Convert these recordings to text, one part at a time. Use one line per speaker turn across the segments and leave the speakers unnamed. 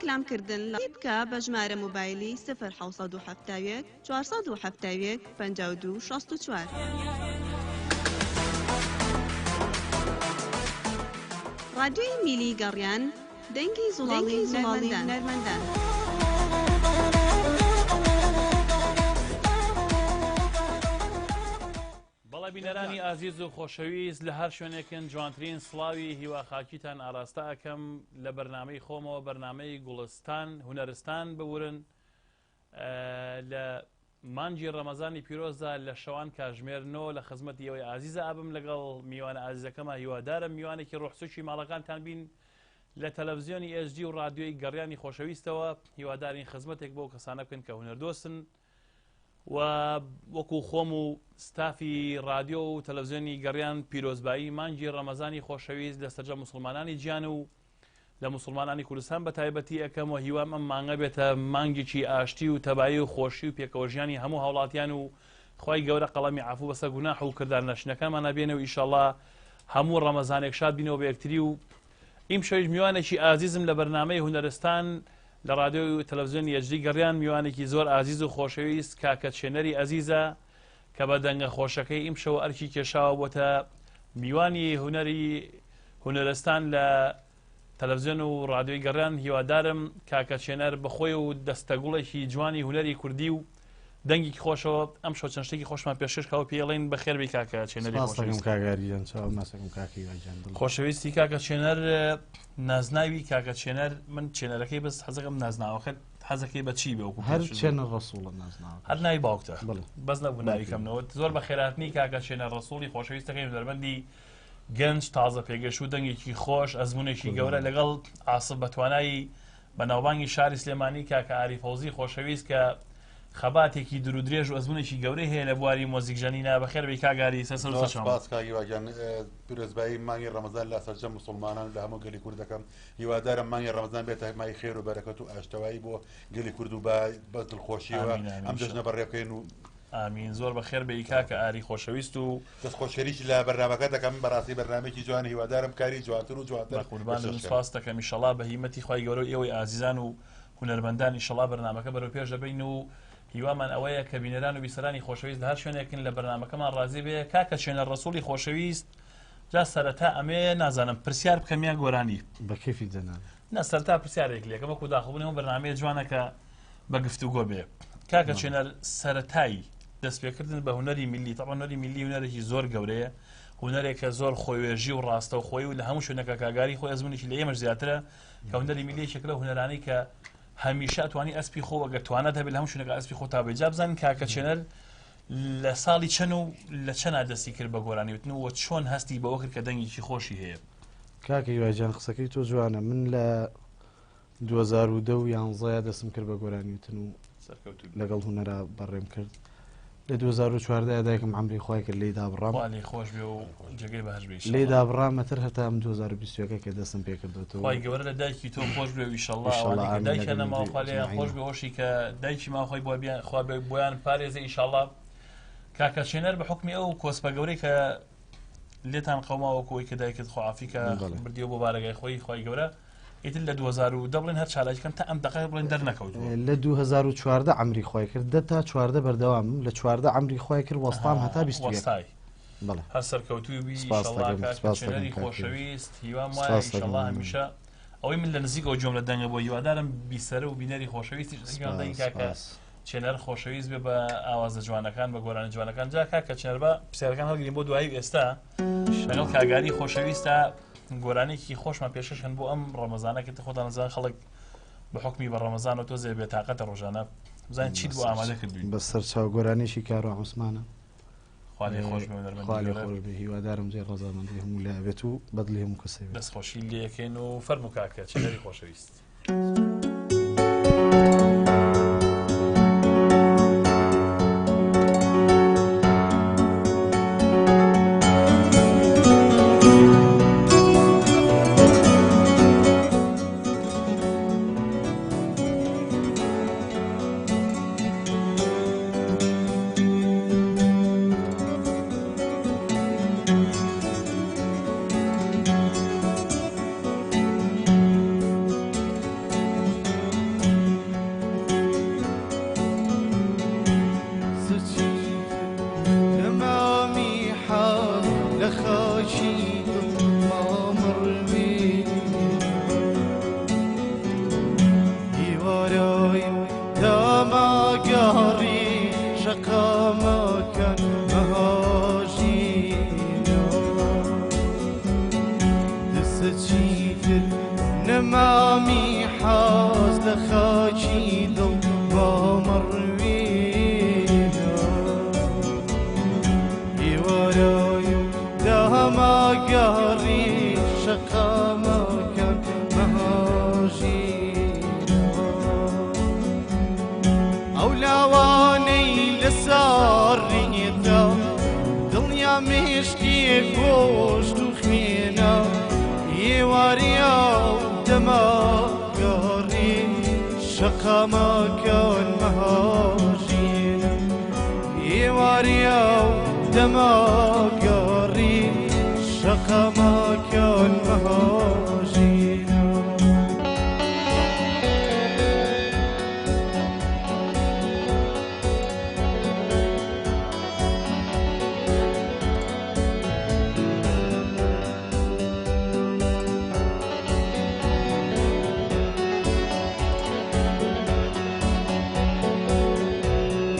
ڕیکلام کردن لە بکە بە ژمارە مۆبایلی 0 771 471 52 64. ڕادیۆی میلی گەڕیان دەنگی زوڵاڵی هونەرمەندان.
بەڵێ بینەرانی ئازیز و خۆشەویست لە هەر شوێنێکن جوانترین سڵاوی هیوا خاکیتان ئاراستە ئەکەم لە بەرنامەی خۆمەوە بەرنامەی گوڵستان هونەرستان ببورن لە مانگی ڕەمەزانی پیرۆزدا لە شەوان کاژمێر نۆ لە خزمەتی ئەوەی ئازیزە ئەبم لەگەڵ میوانە ئازیزەکەمە هیوادارم میوانێکی ڕۆحسوکی ماڵەکانتان بین لە تەلەڤزیۆنی HD و ڕادیۆی گەڕیانی خۆشەویستەوە هیوادارین خزمەتێک بۆ کەسانە بکەن کە هونەردۆستن و وەکو خۆم و ستافی ڕادیۆ و تەلەڤزیۆنی گەڕیان پیرۆزبایی مانگی ڕەمەزانی خۆشەویست لە سەرجەم موسڵمانانی جیان و لە موسڵمانانی کوردستان بە تایبەتی ئەکەم و هیوام ئەم مانگە بێتە مانگێکی ئاشتی و تەبایی و خۆشی و پێکەوەژیانی هەموو هاوڵاتیان و خوای گەورە قەڵەمی عەفو بەسەر گوناح و کردار نەشینەکانمانا بێنێ و ئیشەڵا هەموو ڕەمەزانێک شاد بینەوە بە یەکتری و ئیمشەویش میوانێکی ئازیزم لە بەرنامەی هونەرستان لە ڕادیۆی و تەلەڤزیۆنی HD گەڕیان میوانێکی زۆر ئازیز و خۆشەویست کاکە چێنەری ئەزیزە کە بە دەنگە خۆشەکەی ئیمشەوە ئەرکی کێشاوە بۆتە میوانی هونەری هونەرستان لە تەلەڤزیۆن و ڕادیۆی گەڕیان هیوادارم کاکە چێنەر بەخۆی و دەستەگوڵێکی جوانی هونەری کوردی و دەنگێکی خۆشەوە ئەم شەو چەند شتێکی خۆشمان پێشکەش کاوە پێڵێن بەخێربێی کاکە چێنەری
سپاس دەکەم
خۆشەویست.
کاک ئاری گیان چاو ماسەکەم کاک هیوا گیان دڵ
خۆشەویستی کاکە چێنەر نازناوی کاکە چێنەر من چێنەرەکەی بەس حەزەکەم نازناوەکە حەزەکەی بە چی بێ وەکو
هەر
پێشوو؟
چێنەر ڕەسوڵە نازناوەکە
هەر ناوی باوکتە
بەڵێ.
بەس نەبوو ناوی
باوکی.
کەمنەوە زۆر بە خێراتنی کاکە چێنەر ڕەسوڵی خۆشەویستەکەی هونەرمەندی گەنج تازە پێگەشوو دەنگێکی خۆش ئەزمونێکی گەورە لەگەڵ عاسف بەتوانایی بەناوبانگی شاری سلێمانی کاکە ئاری فەوزی خۆشەویست کە خەباتێکی دوور و درێژ و ئەزمونێکی گەورەی هەیە لە بواری مۆزیکژەنینا. بەخێر بێی کاک ئاری سەر سەر و
زۆر
سەرچاوم.
سپاس کاک هیوا گیان. پیرۆزبایی مانگی ڕەمەزان لە سەرجەم موسڵمانان و لە هەموو گەلی کورد دەکەم. هیوادارم مانگی ڕەمەزان بێتە مای خێر و بەرەکەت و ئاشتەوایی بۆ گەلی کورد و بە بە دڵخۆشیەوە
ئامین ئامین
ئەم جەژنە
ئینشاءاللە.
بەڕێ بکەین و
ئامین زۆر بەخێر بێی کاکە ئاری خۆشەویست و.
دەستخۆشیش لە بەرنامەکە دەکەم بەڕاستی بەرنامەیەکی جوانە هیوادارم کاری جوانتر و جوانتر
بە قوربانت
پێشکەش
بم
بکەن.
سوپاست دەکەم ئیشەڵا بە هیمەتی خوای گەورە و ئێوەی ئازیزان و هونەرمەندان ئیشەڵا بەرنامەکە بەرەو پێش دەبەین و هیوامان ئەوەیە کە بینەران و بیسەرانی خۆشەویست لە هەر شوێنێکن لە بەرنامەکەمان ڕازی بێ کاکە چێنەر ڕەسوڵی خۆشەویست جا سەرەتا ئەمێ نازانم پرسیار بکەم یان گۆرانی
بە کەیفی جەنابت.
نا سەرەتا پرسیارێک لێکەم وەکو داخڵبوونی ئەم بەرنامەیە جوانە کە بە گفتوگۆ بێ کاکە چێنەر سەرەتای دەستپێکردن بە هونەری میللی تەبعەن هونەری میللی هونەرێکی زۆر گەورەیە هونەرێکە زۆر خۆوێژی و ڕاستەوخۆی و لە هەموو شوێنەکە کاگاری خۆی ئەزمونێکی لە ئێمەش زیاترە کە هونەری میللی یەکێک لەو هونەرانەی کە هەمیشە ئەتوانی ئەسپی خۆ ئەگەر توانات هەبێت لە هەموو شوێنەکە ئەسپی خۆ تا بێ جا بزانین کاکە چێنەر لە ساڵی چەند و لە چەنا دەستی کرد بە گۆرانی وتن و چۆن هەستی بەوە کرد کە دەنگێکی خۆشی هەیە؟
کاکە هیوا گیان قسەکەی تۆ جوانە من لە 2010 و یانزەیا دەستم کرد بە گۆرانی وتن و
سەرکەوتوو بی.
لەگەڵ هونەرا بەڕێم کرد لە 2014 دایکم عەمری خوای کرد لێی دابڕام.
خوا لێی خۆش بێ و جێگەی بەهەشت بێ
لێی
ئیشەڵا.
دابڕامەتر هەتا ئەم 2021 کە دەستم پێ کردۆتەوە.
خوای گەورە لە دایکی تۆ خۆش بێ و ئیشەڵا
ئیشەڵا
ئەوانەی کە
ئامین
دایکیان
لەگەڵ
نەماوە خوا لێیان خۆش
ئەجمەعین.
بێ ئەوەشی کە دایکی ماوە خۆی بۆ بیان خوا بێ بۆیان پارێزێ ئیشەڵا. کاکە چێنەر بە حوکمی ئەو کۆسپە گەورەی کە لێتان قەوما وەکو ئەوەی کە دایکت خواعافی کە
بەڵێ.
بردیەوە بۆ بارەگای خۆی خوای گەورە ئیتر لە 2010 بڵێن هەر چالاکیکەم تا ئەم دەقە بڵێن دەرنەکەوتووە.
لە 2014 عەمری خوای کرد دە تا 14 بەردەوامم لە 14 عەمری خوای کرد وەستام هەتا 21.
وەستای.
بەڵێ.
هەر سەرکەوتووی بی
سپاس
ئیشەڵا
دەکەم،
کاکە
سپاس دەکەم
چێنەری
کاک هیوا.
خۆشەویست هیوام وایە
سپاس دەکەم
ئیشەڵا
مەمنونم.
هەمیشە ئەوەی من لە نزیکەوە گوێم لە دەنگە بۆ هیوادارم بیسەرە و بینەری خۆشەویستیش گوێیان دەنگی
سپاس،
کاکە
سپاس.
چێنەر خۆشەویست بێ بە ئاوازە جوانەکان بە گۆرانی جوانەکان جا کاکە چێنەر با پرسیارەکان هەڵگرین بۆ دوایی و ئێستا لەگەڵ کاگاری خۆشەویستە گۆرانێکی خۆشمان پێشکەش هەن بۆ ئەم ڕەمەزانە کە خۆتان نەزان خەڵک بە حکمی بە ڕەمەزانەوە تۆزێ بێتاقەتە ڕۆژانە بزانین چیت بۆ ئامادە کردوین.
بە سەرچاو گۆرانێکی کاروان عوسمانە.
خوا لێ خۆش بێ هونەرمەندی
خوا لێ
گەورە.
خۆش بێ هیوادارم جێی ڕەزامەندی هەموو لایە بێت و بەدڵی هەموو کەسێ بێت.
دەستخۆشی لێکەین و فەرموو کاکە چێنەری خۆشەویست.
ناز لە خاکی دڵ با مەڕوینە. ئێوارای و داماگەڕی شەقامەکان مەهاژینە. ئەو لاوانەی لە ساڕیدا دڵنیا مێشکی گۆشت و خوێنە، ئێواریا و دەماگەڕی شەقامەکان مەهاژینە. ئێواریا و دەماگەڕی شەقامەکان مەهاژینە.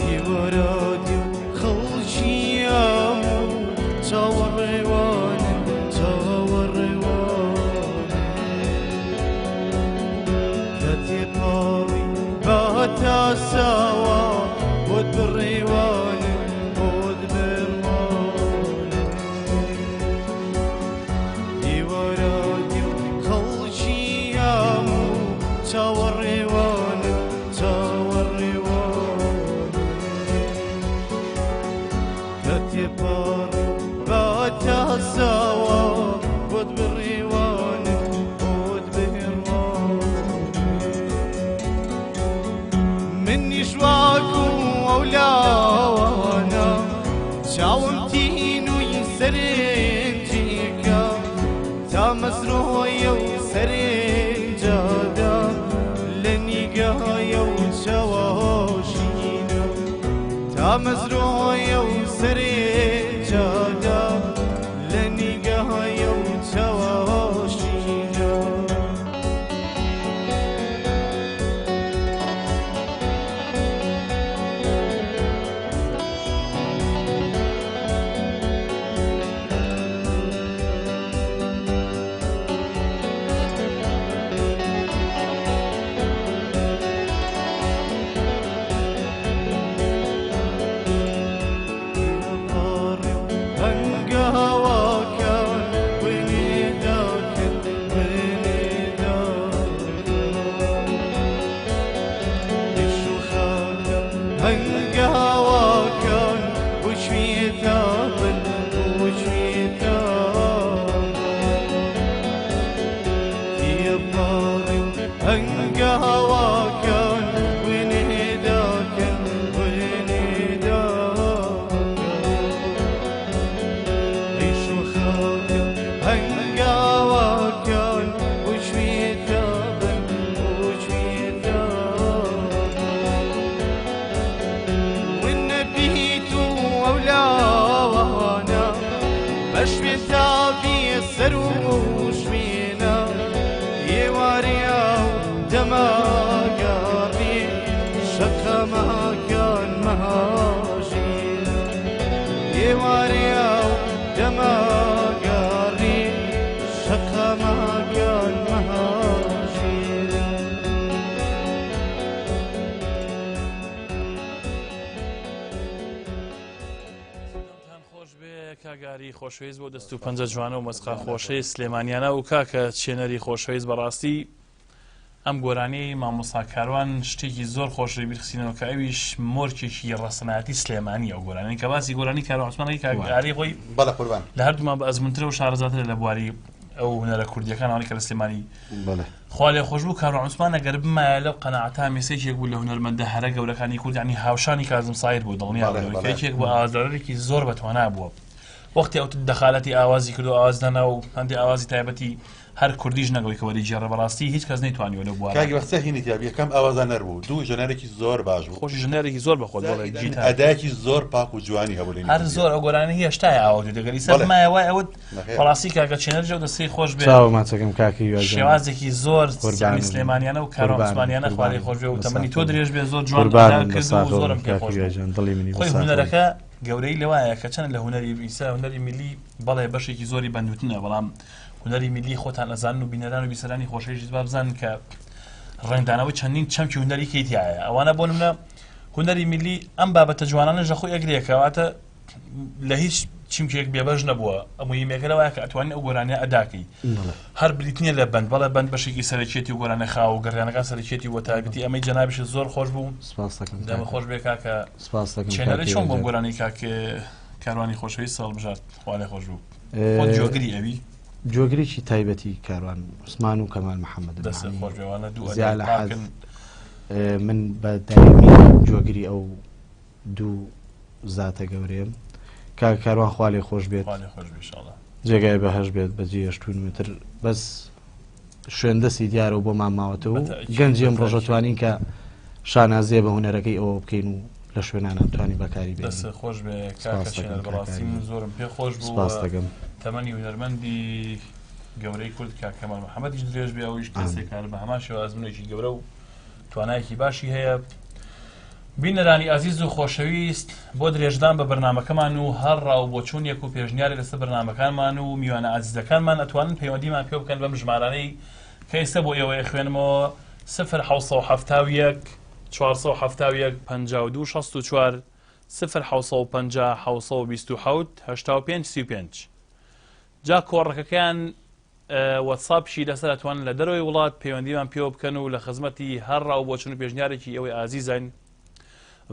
ئێوارادی و خەڵکیام و چاوەڕێوانن، چاوەڕێوانن. لە تێپاڕی با تاساوە بۆت بڕێوانن، بۆت بڕوانن. ئێوارادی و خەڵکیام و چاوەڕێوانن، چاوەڕێوانن. لە تێپاڕی با تاساوە بۆت بڕێوانن، بۆت بڕوانن. منیش واکو ئەو لاوانە چاوم تینووی سەرنجێکە، تا مەزرۆیە و سەرنجادا لە نیگایە و چاوەشینە، تا مەزرۆیە و سەرنجادا لە نیگایە و چاوەشینە. هەنگاوەکان وێنێداکەن، وێنێداکەن. ڕیش و خاکە هەنگاوەکان بچوێتابن، بچوێتابن. تێپەڕی و هەنگاوەکان وێنێداکەن، وێنێداکەن. ڕیش و خاکە هەنگاوەکان بچوێتابن، بچوێتابن. والنبيت أولاوانا بشوێتا بێ سەر و شوێنە، ئێواریا و دەماگەڕی شەقامەکان مەهاژینە. ئێواریا و دەماگەڕی شەقامەکان مەهاژینە.
دەمتان خۆش بێ کاگاری خۆشەویست بۆ دەست و پەنجە جوانە و مەسقا خۆشەی سلێمانیانە و کاکە چێنەری خۆشەویست. بەڕاستی ئەم گۆرانی مامۆستا کاروان شتێکی زۆر خۆشی بیرخسینەوە کە ئەویش مۆرکێکی ڕەسەناتی سلێمانی ئەو گۆرانی کە باسی گۆرانی کاروان عوسمانی کاگاری خۆی
بەڵێ قوربان
لە هەردوومان بە ئەزمونترە و شارەزاترە لە بواری ئەو هونەرە کوردیەکان ئەوانەی کە لە سلێمانی
بەڵێ.
خوا لێ خۆش بوو کاروان عوسمان ئەگەر بمایە لەو قەناعەتا مێسێکێک بوو لە هونەرمەندە هەرە گەورەکانی کورد، یعنی هاوشانی کازم سایر بوو، دڵنیا
بەڵێ،
بوو
بەڵێ.
کە یەکێک بوو ئاوازدارێکی زۆر بەتوانا بووە. وەختی ئەو دەخالەتی ئاوازی کردو ئاواز دانا و هەندێک ئاوازی تایبەتی هەر کوردیش نەگەڵی کە وەری گێڕە، بەڕاستی هیچ کەس نەیتوانیوە لەو بوارە.
کاکی بەخت سێ هینی تیا بوو. یەکەم ئاوازانەر بوو، دوو ژەنەرێکی زۆر باش بوو،
خۆشی ژەنەرێکی زۆر بەخۆت بڵێ گیتار.
ئەدایەکی زۆر پاک و جوانی هەبوو لە
هەر
نیوەتی.
زۆر ئەو گۆرانە هێشتایە ئاوە دوو دەگەری سەر
بەڵێ.
مایە وای ئەوت
نەخێر.
بەڕاستی کاکە چێنەر جەو دەستی خۆش بێ.
چاو ماچەکەم کاکی هیوا جان.
شێوازێکی زۆر
قوربانم.
یعنی سلێمانیانە و کاروان
قوربانم،
عوسمانیانە خوارێ
قوربانم.
خۆش بێ و تەمەنی تۆ
بەساخەوە.
درێژ بێ، زۆر جوان
قوربانم،
ئەدا کرد و
بەساخەوە
زۆرم پێ
کاکی
خۆش
هیوا
بوو.
جان، دڵی منی
خۆی
بەساخەوە.
هونەرەکە گەورەی لەوایە کە چەند لە هونەری ئیسا هونەری میلی بەڵێ بەشێکی زۆری بەندوتنە، بەڵام هونەری میلی خۆتان ئەزانن و بینەران و بیسەرانی خۆشەویست با بزانن کە ڕەنگدانەوەی چەندین چەمکی هونەری کەی تیایە. ئەوانە بۆ نمونە هونەری میللی ئەم بابەتە جوانانەش لە خۆی ئەگرێ کەواتە لە هیچ چیمکێک بێبەش نەبووە. مهمەکە لەوایە کە ئەتوانین ئەو گۆرانیە ئەداکەی. هەر بریت نییە لە بەند، بەڵێ بەند بەشێکی سەرەکیەتی و گۆرانە خاو و گەڕیانەکان سەرەکیەتی و تایبەتی ئەمەی جەنابیشت زۆر خۆش بوو.
سپاس دەکەم
دەمە خۆش بێ کاکە.
سپاس دەکەم
چێنەرە
کاک
چۆن بۆم
هیوا
گۆرانی کاک کاروانی خۆشەویست هەڵبژارد؟ خوا لێ خۆش بوو. خۆت جۆگری ئەوی؟
جۆگرێکی تایبەتی کاروان عوسمان و کەمال محەممەدم.
دەست خۆش بێ، وانە دوو
زیا
ئەدای
لە حەز
پاکن.
من بە دایمی جۆگری ئەو دوو زاتە گەورەیەم. کاک کاروان خوا لێ خۆش بێت.
خوا لێ خۆش بێ ئینشاڵڵا.
جێگای بەهەشت بێت بەجێ هێشتوون متر بەس شوێن دەستی دیارە و بۆمان ماوەتەوە و
بەتەئکید،
گەنجی ئەم ڕۆژە
بەتەئکید.
توانین کە شانازیە بە هونەرەکەی ئەوە بکەین و لە شوێنانە توانین بەکاری بێنین.
دەست خۆش بێ کاکە
سپاس دەکەم
چێنەر،
کاک
بەڕاستی من
ئاریان.
زۆرم پێ خۆش بوو
سپاس
و
دەکەم.
تەمەنی هونەرمەندی گەورەی کورد کاک کەمال محەممەدیش درێژ بێ، ئەویش
ئامین.
کەسێک هەر بە هەمان شێوە ئەزموونێکی گەورە و توانایەکی باشی هەیە. بینەرانی ئازیز و خۆشەویست، بۆ درێژدان بە بەرنامەکەمان و هەر ڕا و بۆچوونێک و پێشنیارێک لەسەر بەرنامەکانمان و میوانە ئازیزەکانمان ئەتوانن پەیوەندیمان پێ بکەن بەم ژمارانەی کە ئێستا بۆ ئێوە ئەخوێنمەوە، 0 771 471 52 64 0 750 727 85 35. جا کۆڕەکەکەیان وەتساپشی لەسەر ئەتوانن لە دەرەوەی وڵات پەیوەندیمان پێوە بکەن و لە خزمەتی هەر ڕا و بۆچون و پێشنیارێکی ئێوەی ئازیزین.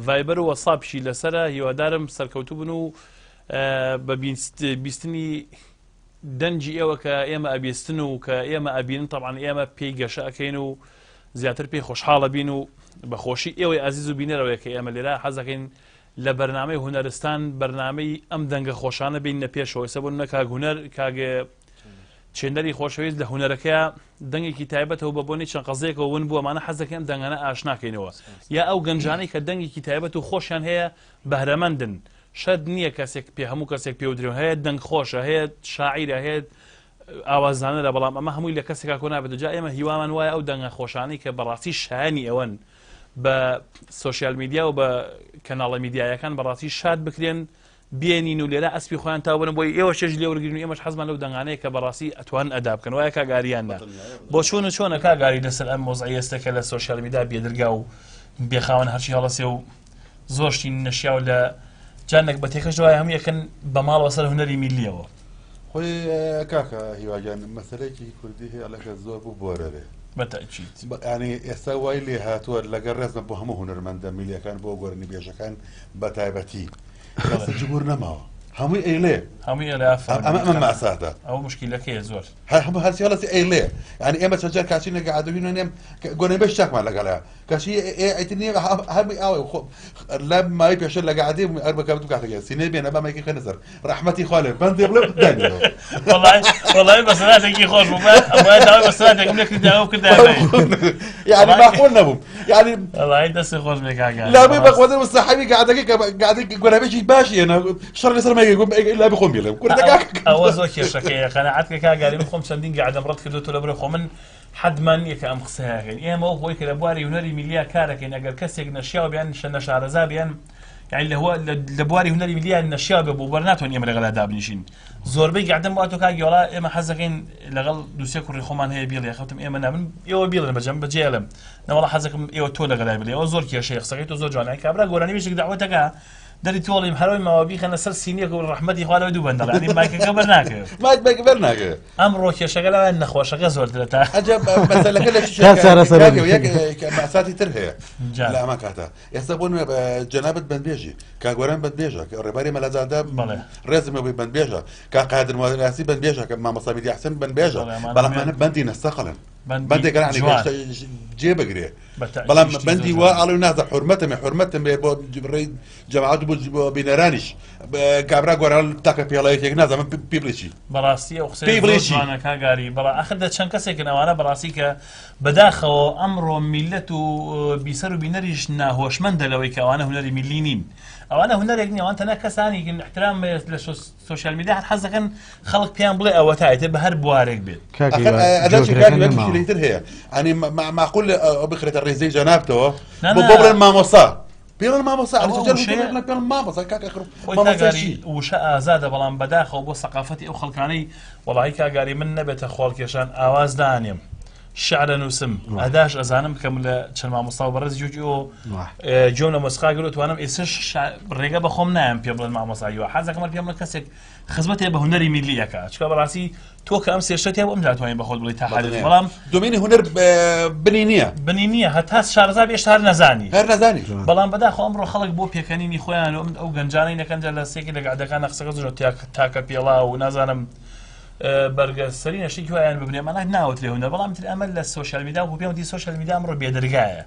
ڤایبەر و وەتساپشی لەسەرە. هیوادارم سەرکەوتوو بن و بە بیستنی دەنگی ئێوە کە ئێمە ئەبیستن و کە ئێمە ئەبینن، تەبعەن ئێمە پێی گەشە ئەکەین و زیاتر پێی خۆشحاڵە بین و بە خۆشی ئێوەی ئازیز و بینەرەوەیە کە ئێمە لێرە حەزەکەین لە بەرنامەی هونەرستان بەرنامەی ئەم دەنگە خۆشانە بیننە پێشەوە. ئێستا بۆ نمونە کاک هونەر، کاک چێنەری خۆشەویست لە هونەرەکەیا دەنگێکی تایبەتەوە بە بۆنەی چەند قەزەیەکەوە ون بووە، ئەمانە حەز دەکەین ئەم دەنگانە ئاشناکەینەوە. یا ئەو گەنجانەی کە دەنگێکی تایبەت و خۆشیان هەیە بەهرەمەندن، شەرت نییە کەسێک پێ هەموو کەسێک پێ ودرێن، هەیە دەنگ خۆشە، هەیە شاعیرە، هەیە ئاوازدانەرە، بەڵام ئەمە هەمووی لە کەسێکا کۆ نابێت. جا ئێمە هیوامان وایە ئەو دەنگە خۆشانەی کە بەڕاستی شایانی ئەوەن بە سۆشیال میدیا و بە کەناڵە میدیایەکان بەڕاستی شاد بکرێن بێنین و لێرە ئەسپی خۆیان تاو بن بۆی ئێوە چێژ لێ وەرگرن و ئێمەش حەزمان لەو دەنگانەیە کە بەڕاستی ئەتوانن ئەدا بکەن. وایە کاک ئاریان نا بۆچوون و چۆنە کاک ئاری لەسەر ئەم وەزعی ئێستا کە لە سۆشیال میدیا بێدرگا و بێخاوەن هەرچی هەڵەسێ و زۆر شتی نەشیاو لە جانێک بە تێکەش وایە هەموو یەکەن بە ماڵەوە سەر هونەری میللیەوە.
خۆی کاکە هیواگیان مەسەلەیەکی کوردی هەیە ئەڵێ کە زۆر بوو بۆرە بێ.
بە تەئکید.
یانی ئێستا وای لێ هاتووە لەگەڵ ڕێزمە بۆ هەموو هونەرمەندە میللیەکان بۆ گۆرانیبێژەکان بە تایبەتی ئێستا جمهور نەماوە هەمووی ئەیڵێ.
هەمووی ئەڵێ ئافەرین.
ئەمە ئەمە مەئساتە.
ئەوە مشکیلەکەیە زۆر.
هەر هەموو هەرچی هەڵەسی ئەیڵێ. یانی ئێمە چەند جار کاچینە گەعدەوی نەنێم گۆرانیبێژ چاکمان لەگەڵە کەچی ئیتر نییە هەمووی ئاوە خۆ لە ماوەی پێشتر لە گەعدەی بووم ئەر بەکەم دوو کاتەکە سینەی بێنە با مایکی خەنە سەر ڕەحمەتی خوا لێ بەندێ بڵێ دانیەوە.
وەڵای وەڵای بەسەراتێکی خۆش بوو بە داوای بەسەراتێکم لێ کردی ئەو کردایە
یعنی ماقول نەبووم یعنی
وەڵای دەستی خۆش بێ کاک ئاری.
لابووی بە خۆ سەحەوی گەعدەکەی کە گەعدەی گۆرانیبێژی باشی هێنا شەڕ لەسەر مایکەی گوم لابی خۆم بیڵێم کوردە کاک
ئەوە زۆر کێشەکەیە قەناعەت کە کاک ئاری من خۆم چەندین گەعدەم ڕەت کردووە لە بەرەی خۆ من حەدمان نییە کە ئەم قسەیە ئەکەین. ئێمە وەک ئەوەی کە لە بواری هونەری میللییا کار ئەکەین، ئەگەر کەسێک نەشیاو بێ یان نەشارەزا بێ یان یانی لە هو لە بواری هونەری میللییا نەشیاو بێ بۆ بەر ناتوانین ئێمە لەگەڵا دابنیشین. زۆربەی گەعدەم بۆ ئەتۆ کاک یۆڵا ئێمە حەز دەکەین لەگەڵ دوو سێ کوڕی خۆمان هەیە بیڵێ خەوتم ئێمە نا من ئێوە بیڵێن بەجەم بەجێ ئەڵێم نەوەڵا حەز دەکەم ئێوە تۆ لەگەڵای بڵێ ئەوە زۆر کێشەیە قسەکەی تۆ زۆر جوانە کابرا گۆرانیبێژێک دەعوەتەکە دەری تۆڵیم هەرەوەی ماوە بیخەنە سەر سینیەک و ڕەحمەتی خوا لەوەی دوو بەندەڵێ یانی مایکەکە بەر ناکەوێت.
مایک مایک بەر ناکەوێت.
ئەمڕۆ کێشەکە لەوایە نەخۆشەکە زۆرترە تا
ئەجا مەسەلەکە لە چی
تا چارەسەر
کاکە یەک مەساتی تر هەیە
جا.
لە ئەمان کاتە ئێستا بۆ نوێ جەنابت بەندبێژی کاک گۆران بەندبێژە کە ڕێباری مەلازادە
بەڵێ.
ڕێزم لەبۆی بەندبێژە کاک قادر مەلاسی بەندبێژە کە مامۆستا میدیا حسێن بەندبێژە
بەڵێ، ئەمانە
بەڵام ئەمانە بەندی نەستەقڵن
بەندی
بەندێک یعنی
جوان.
جێ بگرێ
بە تەئکید
بەڵام
شتی
بەندی
زۆر
وا
جوان.
ئەڵێ و نازە حورمەتم بێ حورمەتم بێ بۆ ڕێی جەماعەت و بۆ بینەرانیش کابرا گۆران تاکە پێڵەیەکێک نازانم پێی بڵێ چی.
بەڕاستی ئەو قسەیە
پێی بڵێ
زۆر
چی؟
جوانە کاک ئاری بەڵا ئاخر دە چەند کەسێکن ئەوانە بەڕاستی کە بەداخەوە ئەمڕۆ میللەت و بیسەر و بینەریش ناهۆشمەندە لەوەی کە ئەوانە هونەری میللی نین ئەوانە هونەرێک نین ئەوان تەنها کەسانێکن احترام لە سۆشیال میدیا هەر حەز دەکەن خەڵک پێیان بڵێ ئەوەتا ئیتر بە هەر بوارێک بێت.
کاک
ئەخر
هیوا
ئەدا چی
جۆگرەکە
کاک هیوا
نەماوە.
مشکلەی تر هەیە ئەنی معقول ئەو بخرێتە ڕیزەی جەنابتەوە
نا
بۆ
نا.
بۆ بڵێن مامۆستا پێڵێن مامۆستا
ئەوە
ئەوە
وشەیە.
پێڵێن مامۆستا کاک ئەخر
خۆی
مامۆستا
کاک ئاری
چی؟
وشە ئازادە بەڵام بەداخەوە بۆ سەقافەتی ئەو خەڵکانەی وەڵاهی کاک ئاری من نەبێتە خۆڵکێشان ئاواز دانێم شعر ئەنووسم ئەداش ئەزانم کە من لە چەند مامۆستا و بەڕێز جوجی ئۆ گوێم لە مۆسیقا گرت توانم ئێستش ڕێگە بە خۆم نایەم پێ بڵێن مامۆستا هیوا حەز دەکەم پێم بڵێن کەسێک خزمەتێ بە هونەری میللی ئەکا چونکە بەڕاستی تۆ کە ئەم سێ شتە تیا بوو ئەمجا توانین بە خۆت بڵێی تا حەدێک بەڵام
دۆمینی هونەر بنی نییە
بنی نییە هەتا شارەزا بێ هێشتا هەر نەزانی
هەر نەزانی
بەڵام بەداخەوە ئەمڕۆ خەڵک بۆ پێکەنینی خۆیان و ئەو گەنجانەی نەکەنجا لە سێکی لە گەعدەکانە قسەکە زۆر تاکە پێڵا و نازانم بەرگە سەرینە شتێکی وایان ببنێ ئەمانە ناوترێ هونەر بەڵام تر ئەمە لە سۆشیال میدیا و پێم وتی سۆشیال میدیا ئەمڕۆ بێدەرگایە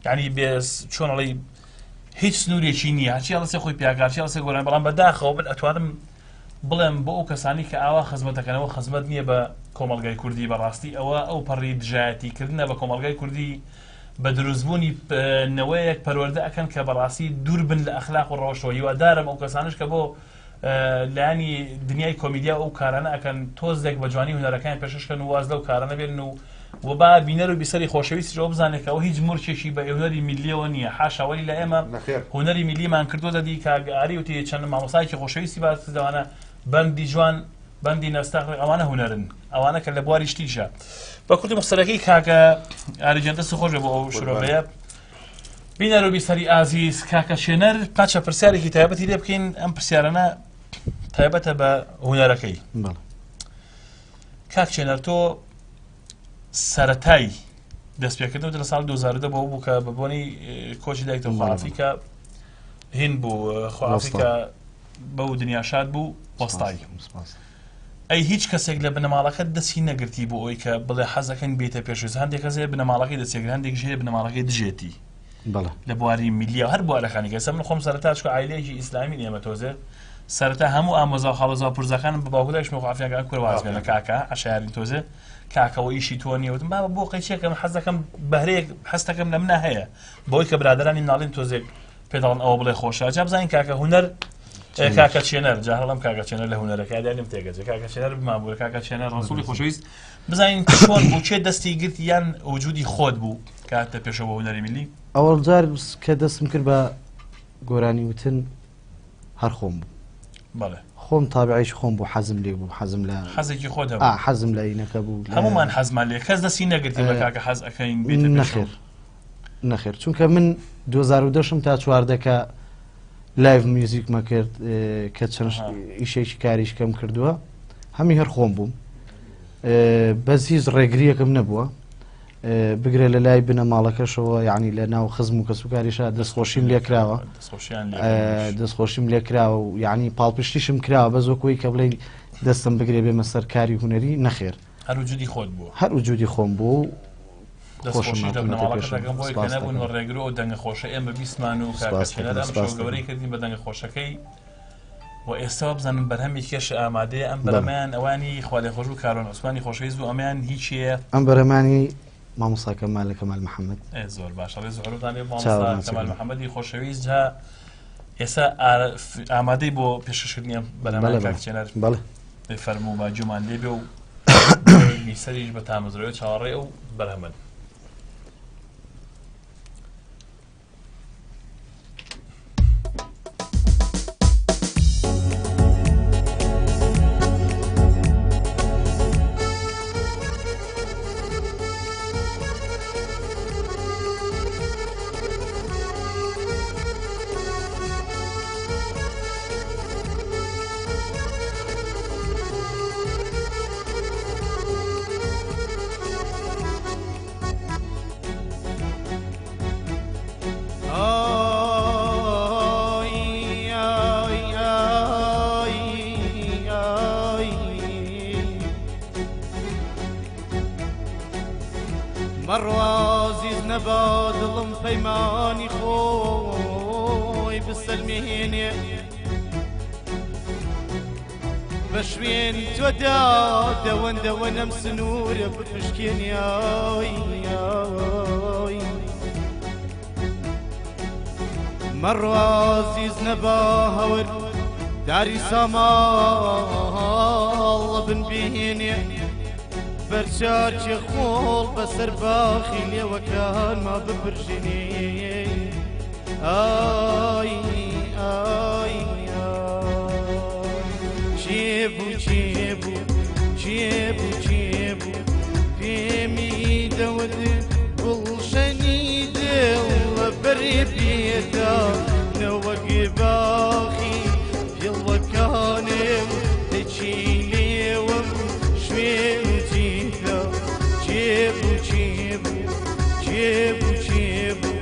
یعنی بێ چۆن ئەڵێی هیچ سنوورێکی نییە هەرچی هەڵەسێ خۆی پیاکە هەرچی هەڵەسێ گۆرانی بەڵام بەداخەوە من ئەتوانم بڵێم بۆ ئەو کەسانی کە ئاوا خزمەتەکەنەوە خزمەت نییە بە کۆمەڵگای کوردی بەڕاستی ئەوە ئەو پەڕی دژایەتی کردنە بە کۆمەڵگای کوردی بە دروستبوونی نەوەیەک پەروەردە ئەکەن کە بەڕاستی دوور بن لە ئەخلاق و ڕەوشەوە هیوادارم ئەو کەسانش کە بۆ لایەنی دنیای کۆمیدیا و ئەو کارانە ئەکەن تۆزێک بە جوانی هونەرەکانیان پێشکەش کەن و واز لەو کارانە بێنن و و با بینەر و بیسەری خۆشەویستیش ئەوە بزانێت کە ئەوە هیچ مورکێکی بە هونەری میللیەوە نییە حاشا وەلی لە ئێمە
نەخێر.
هونەری میللیمان کردووەتە دی کاک ئاری وتی چەند مامۆستایەکی خۆشەویستی باس کرد ئەوانە بەندی جوان بەندی نەستەق ئەوانە هونەرن ئەوانە کە لە بواری شتیشە بە کورتی مخسەرەکەی کاکە ئاری گیان دەست خۆش بێ بۆ ئەو شرۆڤەیە. بینەر و بیسەری ئازیز کاکە شێنەر پاچە پرسیارێکی تایبەتی لێ بکەین ئەم پرسیارانە تایبەتە بە هونەرەکەی کاک چێنەر تۆ سەتای دەستپێکردن لە ساڵ 2010 بۆ بوو کە بە بۆنی کۆچی دایکتە خوافیکە هین بوو خوافیکە بەو دنیا شاد بوو وەستایی ئەی هیچ کەسێک لە بنەماڵەکەت دەستی نەگرتی بۆ ئەوی کە بڵێ حەزەکەن بێتە پێشویست هەندێک کەس هەیە بنەماڵەکەی دەستێگرێت هەندێکیش هەیە بنەماڵەکەی دژێتی
بەڵێ.
لە بواری میللی و هەر بوارەکانی کە ئێستا من خۆم سەرەتا چکە عایلەیەکی ئیسلامی ئێمە تۆزێ سەرەتا هەموو ئامۆزا و خاڵۆزا و پورزاکانم بە باوک و دایکشم خوا عافیان کە کورە واز بێنە کاکە عەشایەرین تۆزێ کاکەوە ئیشی تۆ نییە وتم بابە بۆ قەیچێکە من حەز دەکەم بەهرەیەک هەستەکەم لە منا هەیە بەوەی کە برادەرانی مناڵیم تۆزێک پێ دەڵێن ئەوە بڵێ خۆشە جا بزانین کاکە هونەر کاکە چێنەر جا هەڵم کاکە چێنەر لە هونەرەکە دانیم تێگەجێ کاکە چێنەر بمابوورە کاکە چێنەر ڕسوڵی خۆشەویست بزانین چۆن بوو کێ دەستی گرت یان وجودی خۆت بوو کاتە پێشەوە هونەری میلی
ئەوەڵ جار کە دەستم کرد بە گۆرانی وتن هەر خۆم بوو
بەڵێ
خۆم تابعیش خۆم بوو حەزم لێ بوو حەزم لە
حەزێکی خۆت هەبوو
حەزم لە ئینەکە بوو
هەمومان حەزمان لێ کەس دەستی نەگرتی بە کاکە حەز ئەەکەین بێتە
نەخێر نەخێر چونکە من 2010 م تا 14 کە live music مە کرد کە چەند ئیشێکی کاریش کەم کردووە هەمی هەر خۆم بووم بەس هیچ ڕێگریەکەم نەبووە بگرە لە لای بنەماڵەکەشەوە یعنی لە ناو خزم و کەسوکاریشە دەستخۆشیم لێکراوە دەستخۆشیم لێکراوە و یعنی پاڵپشتیشم کراوە بە زۆکۆی کە بڵێ دەستم بگرێ بێمە سەر کاری هوەری نەخێر
هەر وجودی خۆت بووە
هەر وجودی خۆم بوو
دەستخۆشی لە بنەماڵەکەت دەکەم بۆی کە نەبوون بە ڕێگر و ئەو دەنگە خۆشە ئێمە بیستمان و کاکە چێنەر ئەم شەو گەورەی کردین بە دەنگە خۆشەکەی و ئێستا وابزانم بەرهەمی کێش ئامادەیە ئەم بەرهەمەیان ئەوانی خوالێخۆشبوو کارۆن عوسمانی خۆشەویست بوو ئەمەیان هیچیە
ئەم بەرهەمانی مامۆستا کەمال کەمال محەممەد
زۆر باشە ڕێز و حورمەتان لێ مامۆستا کەمال محەممەدی خۆشەویست جا ئێستا ئامادەی بۆ پێشکەشکردنی ئەم بەرهەمە کاک چێنەر
بەڵێ
فەرموو با گوێمان لێ بێ و بیسەریش بە تامەزرۆیە چاوەڕێ ئەو بەرهەمەن.
مەڕوازیز نەبا دڵم پەیمانی خۆی بسەلمێنێ بە شوێن تۆدا دەوەن دەوەنەم سنوورە بپشکێنی ئای ئای مەڕوازیز نەبا هەور داری ساماڵ بن بێنێ بەرچاکی خۆڵ بەسەر باخی لێوەکانما بپرژێنێ ئای ئای چێ بوو چێ بوو چێ بوو چێ بوو پێمی دەوت گوڵشەنی دڵ لەبەر پێتا نەوەک باخی پیڵوەکانم دەچی لێوم شوێن و جێتا جێبوو جێبوو جێبوو جێبوو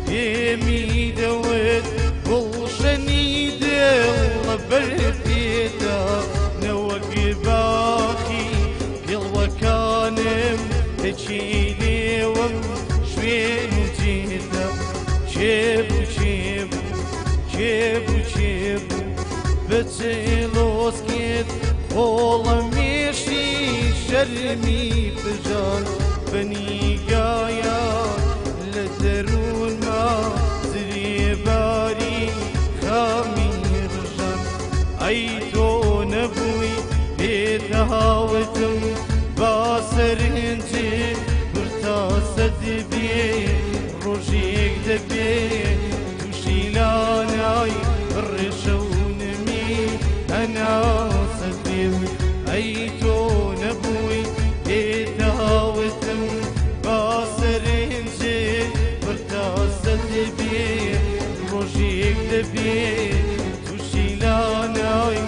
پێمی دەوت گوڵشەنی دڵ لەبەر پێتا نەوەک باخی پیڵوەکانم دەچی لێوم شوێن و جێتا جێبوو جێبوو جێبوو جێبوو بچێ لۆسکێت خۆڵە مێشی شەرمی بژان بەنیگایە لە دەروونما زرێباری خامی ڕژان. ئەی تۆ نەبووی پێتاوتم با سەرنجێ پرتاسە دەبێ ڕۆژێک دەبێ تووشی لانای ڕێشە و نمی هەناسە بێ. ئەی تۆ نەبووی پێتاوتم با سەرنجێ پرتاسە دەبێ ڕۆژێک دەبێ تووشی لانای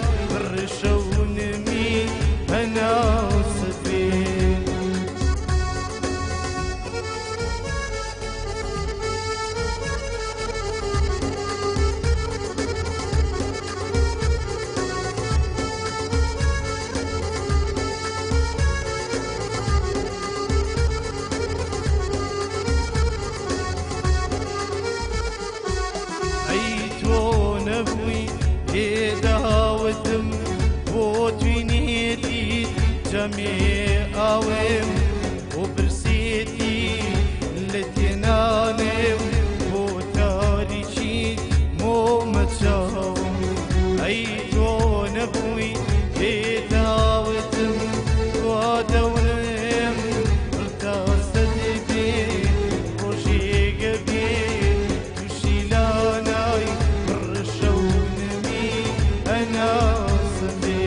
ڕێشە و نمی هەناسە بێ. ئەی تۆ نەبووی پێداوتم بۆ توینێتی جەمێ ئاوێم بۆ برسێتی لە تێنانێم بۆ تاریکی مۆمە چاوم. ئەی تۆ نەبووی پێداوتم وا دەورم پرتاسە دەبێ ڕۆژێگە بێ تووشی لانای ڕشە و نمی هەناسە بێ.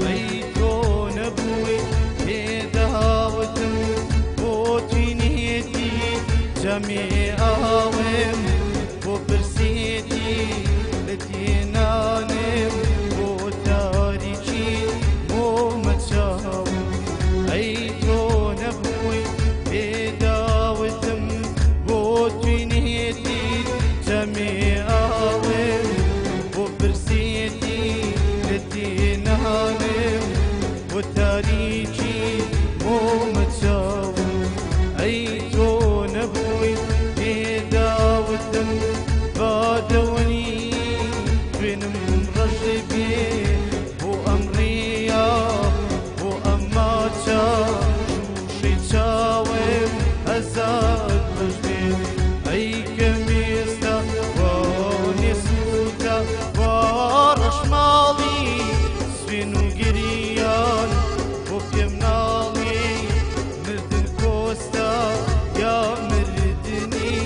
ئەی تۆ نەبووی پێداوتم بۆ توینێتی جەمێ ئاوێم بۆ برسێتی لە تێنانێم بۆ تاریکی مۆمە چاوم. ئەی تۆ نەبووی پێداوتم بۆ توینێتی جەمێ ئاوێم بۆ برسێتی لە تێنانێم بۆ تاریکی مۆمە چاوم. ئەی تۆ نەبووی پێداوتم با دەوەنی خوێنم ڕەش بێ بۆ ئەم ڕێیا بۆ ئەم ماچە شووشەی چاوێم هەزار بەش بێ. ئەی کەمێستا وانێ سووتە وا ڕەشماڵی سوێن و گریان بۆ پێم ناڵێ مردن کۆستا یا مردنی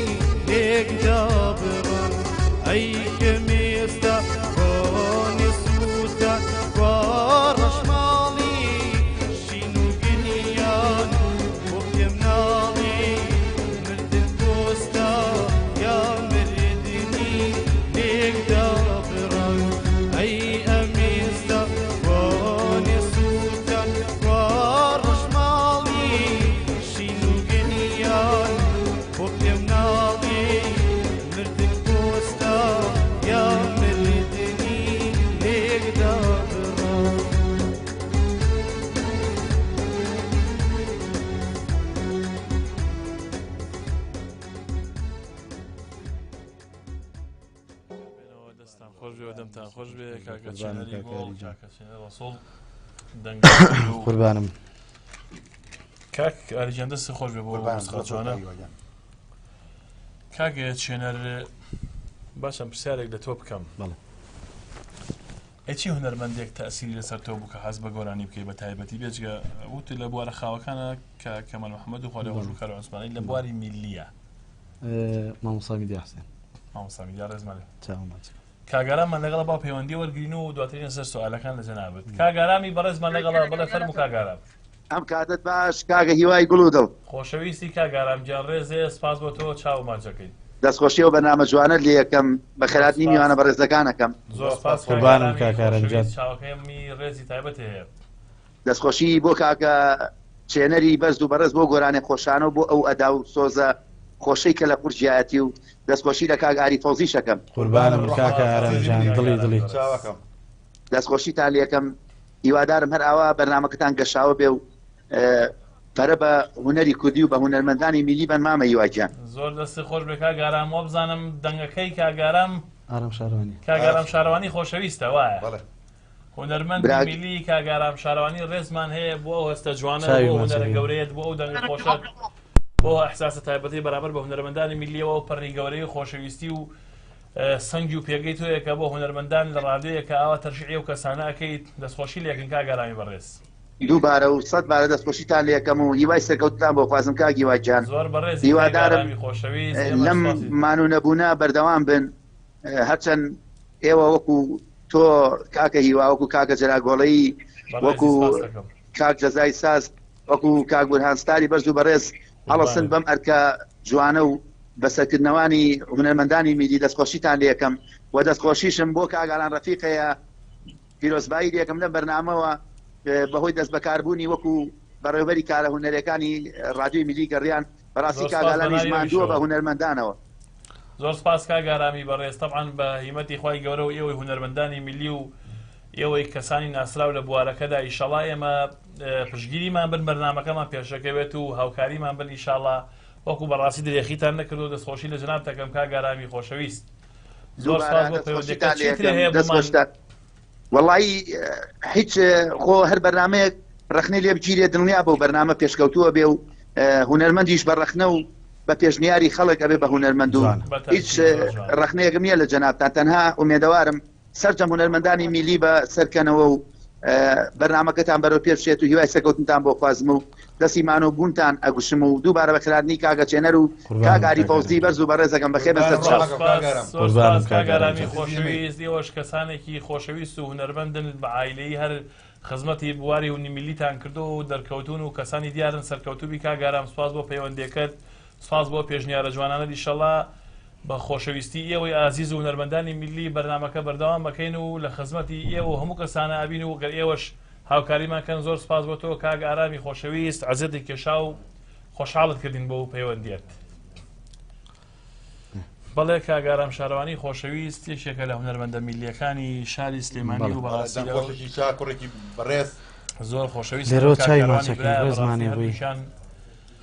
لێکدا بڕان. ئەی کەمێستا وانێ سووتە وا ڕەشماڵی شین و گریان بۆ پێم ناڵێ مردن کۆستا یا مردنی لێکدا بڕان. ئەی ئەمێستا وانێ سووتە وا ڕەشماڵی شین و گریان بۆ پێم ناڵێ مردن کۆستا یا مردنی لێکدا بڕان.
بێنەوە دەستان خۆش بێ و دەمتان خۆش بێ کاکە
قوربانم
چێنەری
کاکە
گوڵ
ئاری جان.
کاکە چێنەر ڕەسوڵ دەنگ
قوربانم.
کاک ئاری گیان دەست خۆش بێ بۆ
قوربانم
مۆسیقا جوانە.
هیواگیان.
کاک چێنەر. باشە پرسیارێک لە تۆ بکەم.
بەڵێ.
ئەی چی هونەرمەندێک تەئسیری لەسەر تۆ بوو کە حەز بە گۆرانی بکەی بە تایبەتی بێجگە وت لە بوارە خاوەکانە کە کەمال محەممەد و خوا لێخۆشبوو کارۆ عوسمانی لە بواری میللیە؟
مامۆستا میدیا حسێن.
مامۆستا میدیا ڕێزمان لێ.
چاوم ماچ.
کاک ئاراممان لەگەڵە با پەیوەندی وەرگرین و دواترینە سەر سوالەکان لە جەنابت. کاک ئارامی بەڕێزمان لەگەڵە بڵێ فەرموو کاک ئارام.
ئەم کاتەت باش کاکە هیوای گوڵ و دڵ.
خۆشەویستی کاک ئارام گیان ڕێزێ سپاس بۆ تۆ چاو ماچەکەی.
دەستخۆشی ئەو بەرنامە جوانەت لێ ئەکەم بەخێرهاتنی میوانە بەڕێزەکان ئەکەم.
زۆر سپاس کاک
قوربانم
ئارامی
کاک ئارام گیان.
خۆشەویست چاوەکەمی ڕێزی تایبەتی هەیە.
دەستخۆشی بۆ کاکە چێنەری بەرز و بەڕێز بۆ گۆرانیە خۆشانە و بۆ ئەو ئەدا و سۆزە خۆشەی کە لە قورگیایەتی و دەستخۆشی لە کاک ئاری فەوزیش ئەکەم.
قوربانم کاکە ئارام جان دڵی دڵی.
دەستخۆشیتان لێ ئەکەم هیوادارم هەر ئاوا بەرنامەکەتان گەشاوە بێ و پەرە بە هونەری کوردی و بە هونەرمەندانی میلی بەن مامە هیوا گیان.
زۆر دەستت خۆش بێ کاک ئارام وابزانم دەنگەکەی کاک ئارام
ئارام شارەوانی.
کاک ئارام شارەوانی خۆشەویستە وایە؟
بەڵێ.
هونەرمەندی
برا
میلی کاک ئارام شارەوانی ڕێزمان هەیە بۆ ئەو هەستە جوانە
چاوی
بۆ ئەو هونەرە
ماچەکەی.
گەورەیەت بۆ ئەو دەنگە خۆشەت بۆ ئەو ئیحساسە تایبەتەی بەرامبەر بە هونەرمەندانی میلیەوە ئەو پەڕی گەورەی و خۆشەویستی و سەنگی و پێگەی تۆیە کە بۆ هونەرمەندان لە ڕادیۆیەکە ئاوا تەرشیحی ئەو کەسانە ئەکەیت دەستخۆشی لێکەین کاک ئارامی بەڕێز.
دووبارە و سەد بارە دەستخۆشیتان لێکەم و هیوای سەرکەوتنتان بۆ خوازم کاک هیوا گیان.
زۆر بەڕێزی کاک
هیوادارم
ئارامی خۆشەویست ئێمەش
لەم
سوپاسی.
مان و نەبوونە بەردەوام بن هەرچەند ئێوە وەکو تۆ کاکە هیوا وەکو کاکە جەلال گۆڵەیی
بەڕێزی
وەکو
سپاس دەکەم.
کاک جەزای ساز وەکو کاک بورهان ستاری بەرز و بەڕێز هەڵەسن
قوربانت.
بەم ئەرکە جوانە و بەسەرکردنەوانی هونەرمەندانی میلی دەستخۆشیتان لێکەم و دەستخۆشیشم بۆ کاک ئالان ڕەفیق هەیە پیرۆزبایی لێکم لەم بەرنامەوە بەهۆی دەستبەکاربوونی وەکو بەڕێوبەری کارە هونەرەکانی ڕادیۆی میلی گەڕیان بەڕاستی
زۆر
کاک
سپاس
ئالانیش
بەناوی
ماندووە بە
ئەویشەوە.
هونەرمەندانەوە.
زۆر سپاس کاک ئارامی بەڕێز تەبعەن بە هیمەتی خوای گەورە و ئێوەی هونەرمەندانی میلی و ئێوەی کەسانی ناسراو لە بوارەکەدا ئیشەڵا ئێمە پشتگیریمان بن بەرنامەکەمان پێشەکەوێت و هاوکاریمان بن ئیشاڵا وەکو بەڕاستی درێخیتان نەکردو دەستخۆشی لە جەنابت ئەکەم کاک ئارامی خۆشەویست زۆر
دووبارە
سپاس بۆ پەیوەندیەکەت
دەستخۆشیتان
چیتر
لێکەم
هەیە بۆمان
دەستخۆشتان وەڵایی هیچ خۆ هەر بەرنمەیەک ڕەخنەی لێ بگیرێ دڵنیا بەو بەرنامە پێشکەوتووە بێ و هونەرمەندیش بە ڕەخنە و بە پێشنیاری خەڵک ئەبێ بە هونەرمەند و
جوانە.
هیچ
بەتەئکید زۆر جوانە.
ڕەخنەیەکم نییە لە جەنابتان تەنها ئومێدەوارم سەرجەم هونەرمەندانی میلی بە سەرکەنەوە و بەرنامەکەتان بەرەو پێش بچێت و هیوای سەرکەوتنتان بۆ خوازم و دەستی مان و بوونتان ئەگوشم و دووبارە بەخێرهاتنی کاکە چێنەر و کاک
قوربانم
ئاری
کاک
فەوزی
ئارام
بەرز و بەڕێزەکەم بەخێر بن
قوربانم
سەر چاو.
زۆر
ڕۆحەکەم
سپاس
کاک ئارام.
زۆر سپاس
قوربانم کاک
کاک
ئارام
ئارامی
جان.
خۆشەویست ئێوەش کەسانێکی خۆشەویست و هونەرمەندن بە عایلەیی هەر خزمەتی بواری هونی میللیتان کردووە و دەرکەوتوون و کەسانی دیارن سەرکەوتووبی کاک ئارام سپاس بۆ پەیوەندیەکەت سپاس بۆ پێشنیارە جوانانەت ئیشەڵا بە خۆشەویستی ئێوەی ئازیز و هونەرمەندانی میللی بەرنامەکە بەردەوام ئەکەین و لە خزمەتی ئێوە و هەموو کەسانە ئەبین و گەر ئێوەش هاوکاریمان کەن زۆر سپاس بۆ تۆ کاک ئارامی خۆشەویست عەزێتت کێشا و خۆشحاڵت کردین بەو پەیوەندیەت. بەڵێ کاک ئارام شارەوانی خۆشەویست یەکێکە لە هونەرمەندە میللیەکانی شاری سلێمانی و بەڕاستی
دەنگ خۆشێکی چاک کوڕێکی بەڕێز
زۆر خۆشەویست
لێرەوە
کاک
چاوی
کاروانی
ماچەکەی
برایە بەڕاستی
ڕێزمانێ بووی.
هەردووکیان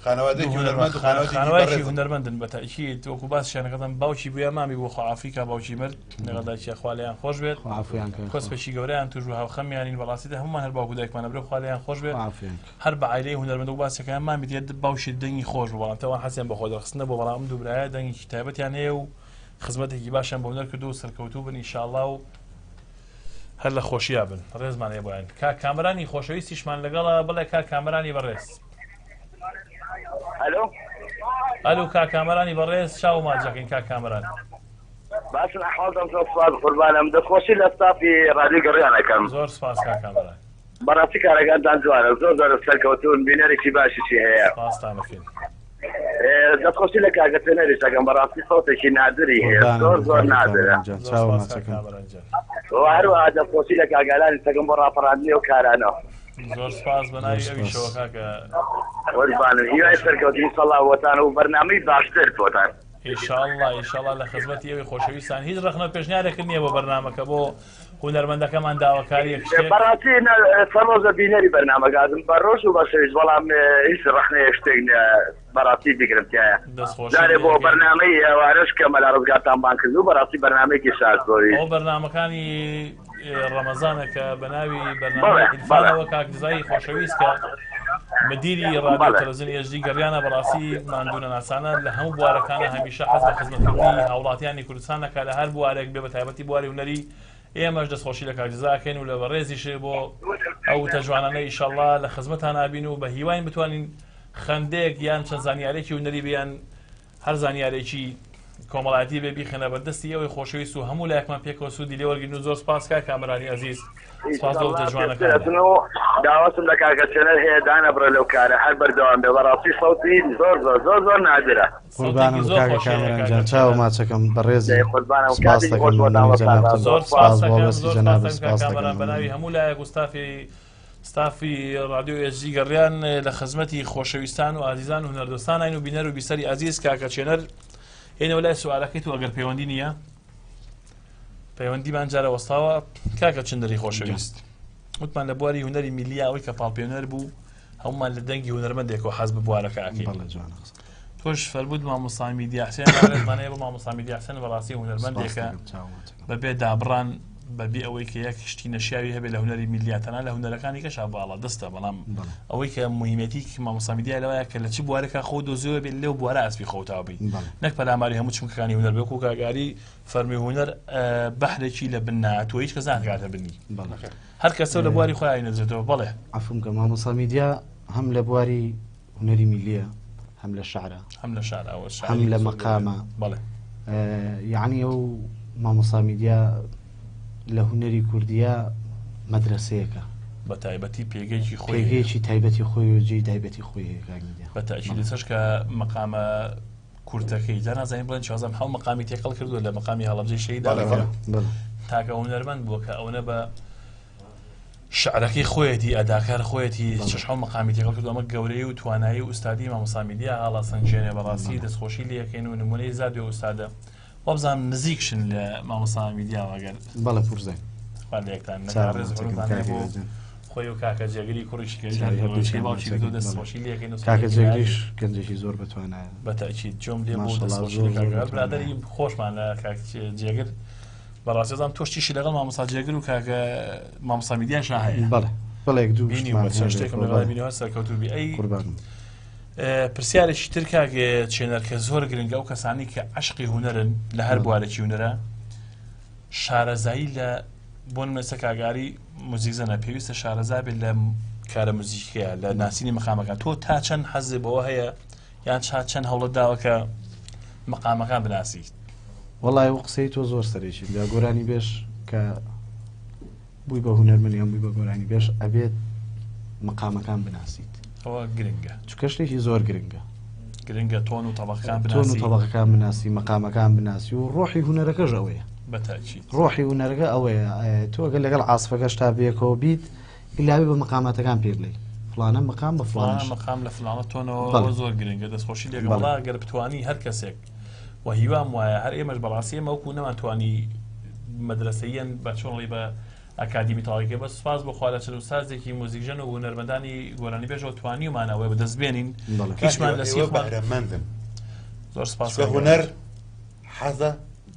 خانەوادەیەکی هونەرمەند و خانەوادەیەکی
خانەوادەیەکی
بەڕێزن.
هونەرمەندن بە تەئکید وەکو باسیان کردم باوکی بووە مامی بوو خوا عافوی کا باوکی مرد لەگەڵ دایکیا خوا لێیان خۆش بێت
خوا عافویان کە
کۆسپێکی گەورەیان توش بوو هاوخەمیانین بەڕاستی هەموومان هەر باوک و دایکمانە برێ خوا لێیان خۆش بێت
خوا عافویان کە.
هەر بە عایلەی هونەرمەند وەک باسەکەیان مامی دێت باوکی دەنگی خۆش بوو بەڵام تەوان حەزیان بە خۆدەرخستن نەبوو بەڵام ئەم دوو برایە دەنگێکی تایبەتیان هەیە و خزمەتێکی باشیان بۆ هونەر کردو و سەرکەوتوو بن ئیشاڵڵا و هەر لە خۆشییا بن ڕێزمان هەیە بۆیان کاک کامەرانی خۆشەویستیشمان لەگەڵە بڵێ کاک کامەرانی بەڕێز
ئەلۆ
ئەلو کاک کامەرانی بەڕێز چاو ماجەکەین کاک کامەران
باشن ئەحواڵتان زۆر سپاس قوربانم دەستخۆشی لە ستافی ڕادیۆی گەڕیان ئەکەم
زۆر سپاس کاک کامەران
بەڕاستی کارەکانتان جوانە زۆر زۆر سەرکەوتوون بینەرێکی باشیشی هەیە
سپاستان ئەکەین
دەستخۆشی لە کاکە تێنەریش ئەکەم بەڕاستی سەوتێکی نادری هەیە
قوربانم
زۆر
بن
زۆر
کاکە
نادرە
کامەران جان
زۆر
چاوم
سپاس کاک
ماچەکەم.
کامەران جان
و هەروەها دەستخۆشی لە کاک ئالانی ئەکەم بۆ ڕاپەڕاندنی ئەو کارانە
زۆر سپاس بە ناوی
زۆر
ئەویشەوە
سپاس.
کاکە
قوربانم هیوای سەرکەوتن ئینشەڵا بۆتان و بەرنامەی باشتر بۆتان
ئیشاڵڵا ئیشاڵڵا لە خزمەتی ئێوەی خۆشەویستان هیچ ڕەخنە و پێشنیارێکت نییە بۆ بەرنامەکە بۆ هونەرمەندەکەمان داواکاریەک شتێک؟
بەڕاستی چەند ڕۆژە بینەری بەرنامەکانم بە ڕۆژ و بە شەویش بەڵام هیچ ڕەخنەیەک شتێک نییە بەڕاستی بیگرم تیایە
دەستخۆشی
جارێ بۆ
لێ ئەکەین.
بەرنامەی ئێوارەش کە مەلا ڕزگارتان بانگ کردبوو بەڕاستی بەرنامەیەکی شاز بووی.
ئەوە بەرنامەکانی ڕەمەزانە کە بە ناوی بەرنامەی
بەڵێ بەڵێ
عیرفانەوە کاک رزای خۆشەویست کە. مدیری ڕادیۆ تەلەڤزیۆنی HD گەڕیانە بەڕاستی ماندوونەناسانە لە هەموو بوارەکانە هەمیشە حەز بە خزمەتکردنی هاوڵاتیانی کوردستان دەکات لە هەر بوارێک بێ بە تایبەتی بواری هونەری ئێمەش دەستخۆشی لە کاک جەزا ئەکەین و لە بەڕێزیش بۆ ئەو وتە جوانانە ئیشەڵڵا لە خزمەتان ئابین و بە هیواین بتوانین خەندێک یان چەند زانیارێکی هونەری بێ یان هەر زانیارێکی کۆمەڵایەتی بێ بیخەنە بەردەستی ئێوەی خۆشەویست و هەموو لایەکمان پێکەوە سوودی لێ وەرگرین و زۆر سپاس کاک کامەرانی ئەزیز سپاس بۆ وتە جوانەکانت.
داواتم لە کاکە چێنەر هەیە دانەبڕێ لەو کارە هەر بەردەوام بێ بەڕاستی سەوتی زۆر زۆر زۆر زۆر نادرە.
قوربانم کاکە کامەران جان چاوە ماچەکەم بەڕێزی
قوربانم
سپاس
کاتێکی
دەکەم
خۆش بۆتان
مەمنونی
وەستان
جەنابتم
زۆر
سپاس
سپاس
بۆ
دەکەم
هەڵوێستی
زۆر سپاس
جەنابت
دەکەم کاک
سپاس دەکەم
کامەران
مەمنونم.
بەناوی هەموو لایەک و ستافی ستافی ڕادیۆ ئێس جی گەڕیان لە خزمەتی خۆشەویستان و ئازیزان و هونەردۆستانین و بینەر و بیسەری ئازیز کاکە چێنەر هێنەوە لای سوالەکەی تو ئەگەر پەیوەندی نییە پەیوەندیمان جارە وەستاوە کاکە چندری خۆشەویست وتمان لە بواری هونەری میلیا ئەوەی کە پاڵپێنەر بوو هەمومان لە دەنگی هونەرمەندێکەوە حەز بە بوارەکە ئەکەین تۆش فەرمووت مامۆستا میدیا حسێن ڕێزمانەیە بۆ مامۆستا میدیا حسێن بەڕاستی هونەرمەندێکە بەبێ دابڕان بەبێ ئەوەی کە یەک شتی نەشیاوی هەبێ لە هونەری میلیا تەنها لە هونەرەکانی کەشا باڵا دەستە بەڵام ئەوەی کە مهمەتی مامۆستا میدیا لەوەیە کە لە چ بوارێکا خۆ دۆزیەوە بێت لەو بوارە ئەسپی خۆتاو بی نەک پەلاماری هەموو چمکەکانی هونەر بێ وەکو کاگاری فەرمی هونەر بەحرێکی لە بن ناتوە هیچ کەس ناگاتە بنی هەر کەسە لە بواری خۆیان نەزێتەوە بەڵێ
عەفوم کە مامۆستا میدیا هەم لە بواری هونەری میلیە هەم لە شعرە
هەم لە شعر ئەوە شاعری
هەم لە
زۆر
مەقامە
بەڵێ
یعنی ئەو مامۆستا میدیا لە هونەری کوردیە مەدرەسەیەکە
بە تایبەتی پێگەیەکی خۆی هەیە.
پێگەیەکی تایبەتی خۆی و جێی تایبەتی خۆی هەیە کاک میدیا
بە تاکید ئێستاش کە مەقامە کورتەکەی جا نازانین بڵێن چوازم حەو مەقامی تێکەڵ کردووە لە مەقامی هەڵەبجەی شەهید
بەڵێ، بەڵێ.
بەڵێ.
تاکە هونەرمەند بووە کە ئەونە بە شعرەکەی خۆیەتی ئەداکار خۆیەتی شەش حەو مەقامی تێکەڵ کردو ئەمە گەورەی و توانایی و ئوستادی مامۆستا میدیا هەڵەسەنگێنێ بەڕاستی دەستخۆشی لێکەین و نمونەی زاد بێ ئوستادە وابزانم نزیکشن لە مامۆستا میدیاوە گەر
بەڵێ پورزای
خوا لە یەکتان نەکا
چاو
ڕێز و
ماچەکەم
حورمەتان
کاکە
هەیە بۆ
جان.
خۆی و کاکە جێگری کوڕیشی کە
چاوی هەردووکیان
باوکی
ماچەکەم،
زۆر
بەڵێ.
دەستخۆشی لێکەین و
کاکە
سڵاوێکی
جێگریش
ناردی.
گەنجێکی زۆر بەتوانایە
بە تەئکید جۆم لێ بوو
ماشەڵڵا
دەستخۆشی
زۆر
لە
زۆر
کاکە
بەتوانایە.
برادەری خۆشمانە کاک جێگر بەڕاستی زانم تۆش تیشی لەگەڵ مامۆستا جێگر و کاکە مامۆستا میدیاشا هەیە.
بەڵێ بەڵێ یەک دوو
بینیومە
شتمان
چەند
هەیە
شتێکم
بەیەکەوە،
لەگەڵ
بەڵێ.
بینیوە سەرکەوتوو بی. ئەی
قوربانم.
پرسیارێکی تر کاک چێنەر کە زۆر گرنگە ئەو کەسانی کە عەشقی هونەرن لە هەر بوارێکی هونەرە شارەزایی لە بۆ نمونە ئێستا کاگاری موزیکزەنە پێویستە شارەزا بێت لە کارە موزیکەیە لە ناسینی مەقامەکان تۆ تا چەند حەزێ بەوە هەیە یان چا چەند هەوڵت داوە کە مەقامەکان بناسی؟
وەڵای ئەو قسەی تۆ زۆر سەرێکی دا گۆرانی بێژ کە بووی بە هونەرمەند یان بووی بە گۆرانی بێژ ئەبێت مەقامەکان بناسیت
ئەوە گرنگە
چونکە شتێکی زۆر گرنگە
گرنگە تۆن و تەبەقەکان
تۆن و
بناسی
تەبەقەکان بناسی مەقامەکان بناسی و ڕۆحی هونەرەکەش ئەوەیە
بە تاکید
ڕۆحی هونەرەکە ئەوەیە تۆ ئەگەر لەگەڵ عاسفەکەش تا بەیەکەوە بیت ئیلاوی بە مەقاماتەکان پێ بڵێی فڵانە مەقام بە
فڵانە
فڵانەش
مەقام لە فڵانە تۆنەوە
بەڵێ.
ئەوە زۆر گرنگە دەستخۆشی لێکەم
بەڵێ.
وەڵا گەر بتوانی هەر کەسێک و هیوام وایە هەر ئێمەش بەڕاستی ئێمە وەکو نەمانتوانی مەدرەسەییەن بە چۆن ڵی بە ئەکادیمی تەواوی کەین بەس سوپاس بۆ خوا لە چەند ئوستازێکی موزیکژەن و هونەرمەندانی گۆرانیبێژەوە توانیومانە ئەوەی بەدەست بێنین
بەڵێ.
هیچمان لە
ئێوە
سیخمان
بەهرەمەندن
زۆر سوپاس
چونکە هونەر حەزە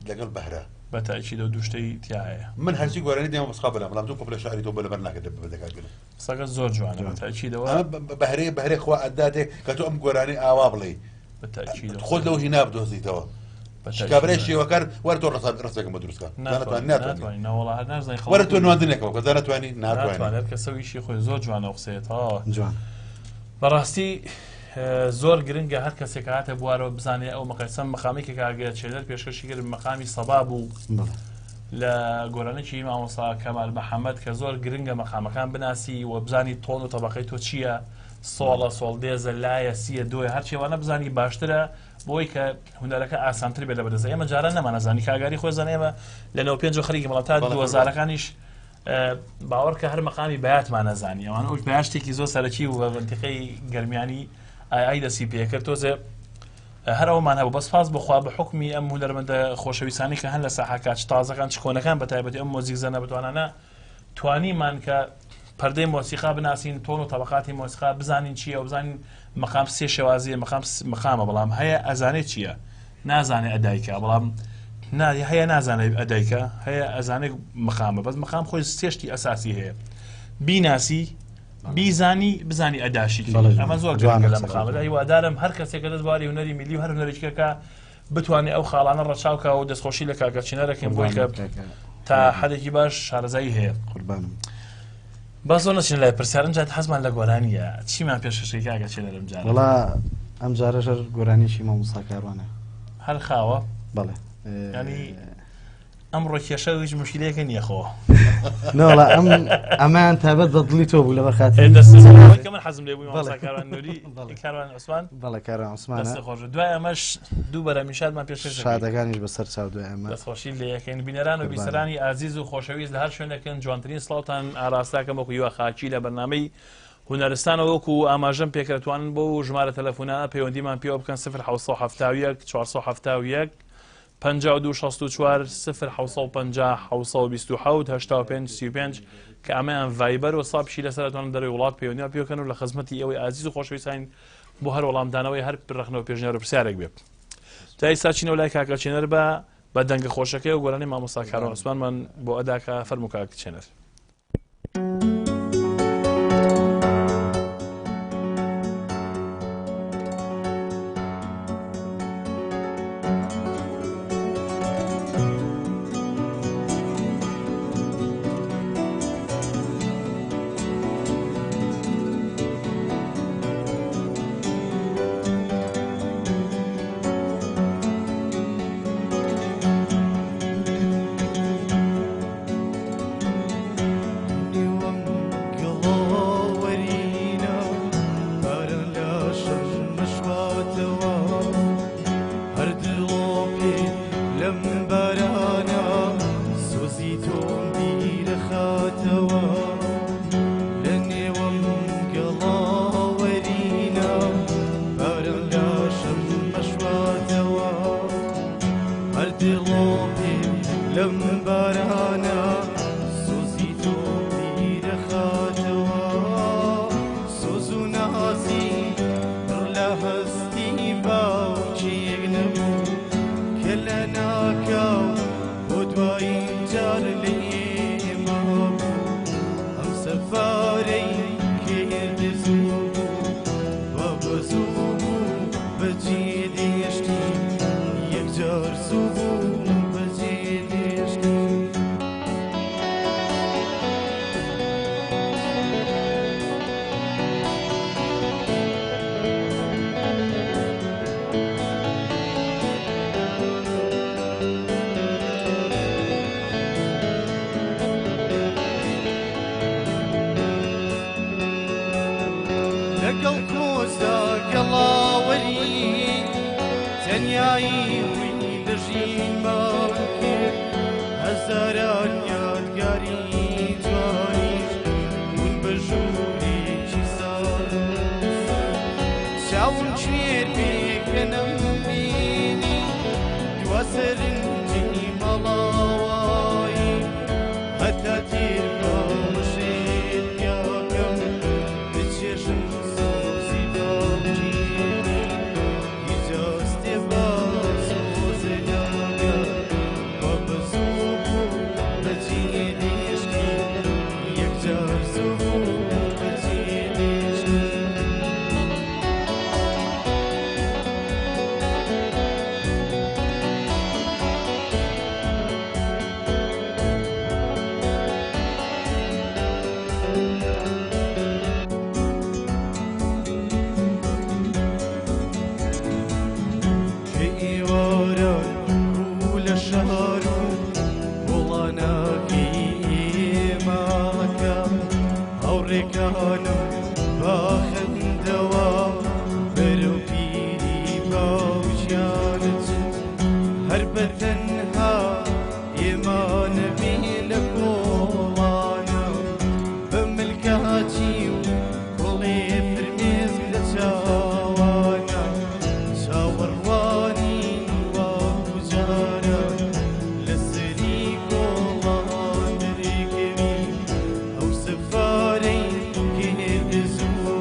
لەگەڵ بەهرە
بە تاکید ئەو دوو شتەی تیا هەیە.
من هەرچی گۆرانی دێمە بەسخوا بەلام بەڵام دوو قوپلە شعری تۆ بۆ لەبەر ناکرێت بەدەکات گرم.
قسەکەت زۆر جوانە بە تاکیدەوە.
ئەمە بەهرەیە بەهرەی خوا ئەداتێ کە تۆ ئەم گۆرانی ئاوا بڵێی
بە تاکیدەوە
خۆت لەو هینا بدۆزیتەوە.
بە تاکید
کابرای شێوەکار وەرە تۆ ڕەسێکم بۆ دروست کە
ناتوانانی
ناتوانانی
ناتوانانی نەوەڵا هەر نازانی خەڵک
وەرە تۆ نواندنێکەوە کە ناتوانانی
ناتوانێت
ناتوانانی
هەر کەسە و ئیشی خۆی زۆر جوانە ئەو قسەیە تەواوە
جوان
بەڕاستی زۆر گرنگە هەر کەسێک هاتە بوارەوە بزانێ ئەو مەقەسەم مەقامی کە کاگە چێدەر پێشکەشی کرد مەقامی سەبا بوو لە گۆرانێکی مامۆستا کەمال محەممەد کە زۆر گرنگە مەقامەکان بناسی و بزانی تۆن و تەبقەی تۆ چییە سۆڵە سۆڵ دێزە لایە سیە دۆیە هەرچیوانە بزانی باشترە بۆی کە هونەرەکە ئاسانتر بێت لە بەدەست ئێمە جاران نەمانەزانی کاگاری خۆی زانێ ئێمە لە 95 خەریکی بەڵام تا 2000ەکانیش باوەڕ کە هەر مەقامی بەیاتمان نەزانی ئەوان ئەوش بەیات شتێکی زۆر سەرەکی بوو بە مەنتیقەی گەرمیانی ئای ئای دەستی پێکرد تۆزێ هەر ئەومان هەبوو بەس سپاس بخوا بە حکمی ئەم هونەرمەندە خۆشەویستانی کە هەن لە ساحەکە چ تازەکان چ کۆنەکان بە تایبەتی ئەم مۆزیکزەنە بتوانانە توانیمان کە پەردەی مۆسیقا بناسین تۆن و تەبقاتی مۆسیقا بزانین چییە و بزانین مەقام سێ شێوازیە مەقام مەقامە بەڵام هەیە ئەزانێت چییە نازانێ ئەدایکە بەڵام هەیە نازانێت ئەدایکە هەیە ئەزانێت مەقامە بەس مەقام خۆی سێشتی ئەساسی هەیە بیناسی. بیزانی بزانی ئەداشی ئەمە زۆر جوانە لەم خاڵەدا. هیوادارم هەر کەسێک کە دەست بواری هونەری میللی و هەر هونەرێکەکە بتوانێت ئەو خاڵانە ڕەچاوکە و دەستخۆشی لە کاکە چینەرەکەم بۆی کە تا حدێکی باش شارەزایی هەیە.
قوربانم.
با زۆر نەچین لای پرسیارم جات حەزمان لە گۆرانیە چیمان پێشکەشی کاکە چێنەرم جارە؟
وەڵا ئەم جارەش هەر گۆرانیی مامۆستا کاروانە.
هەر خاوە؟
بەڵێ.
یعنی ئەمڕۆ کێشە و هیچ مشکلەیەکە نییە خۆ.
نەوەڵا ئەم ئەمەیان تایبەت بە دڵی تۆ بوو لەبەر خاتری
دەست کە من حەزم لێ بووی مامۆستا کاروان نوری کاروان عوسمان.
بەڵێ کاروان عوسمانە.
دەست خۆش. دوای ئەمەش دوو بەرهەمی شادمان پێشکەش دەکەین.
شادەکانیش بەسەر چاو دوای ئەمە.
دەستخۆشی لێ یەکەین. بینەران و بیسەرانی ئازیز و خۆشەویست لە هەر شوێنێکن جوانترین سڵاوتان ئاراستاکەم وەکو هیوا خاکی لە بەرنامەی هونەرستانەوە وەکو ئاماژەم پێکرد توانن بۆ ژمارە تەلەفۆنانە پەیوەندیمان پێوە بکەن 0771 471 52 64 0750 727 85 35 کە ئەمەیان ڤایبەر و ساپشی لەسەر ئەتوانن دەرەوەی وڵات پەیوەندیمان پێوە بکەن و لە خزمەتی ئێوەی ئازیز و خۆشەویستین بۆ هەر وەڵامدانەوەی هەر ڕەخنە و پێشنیار و پرسیارێک بێ. تا ئێستا چینەوە لای کاکە چێنەر بە بە دەنگە خۆشەکەی و گۆرانی مامۆستا کاروان عوسمانمان بۆ ئەداکە. فەرموو کاک چێنەر.
ئەو سفارەی کێ زوو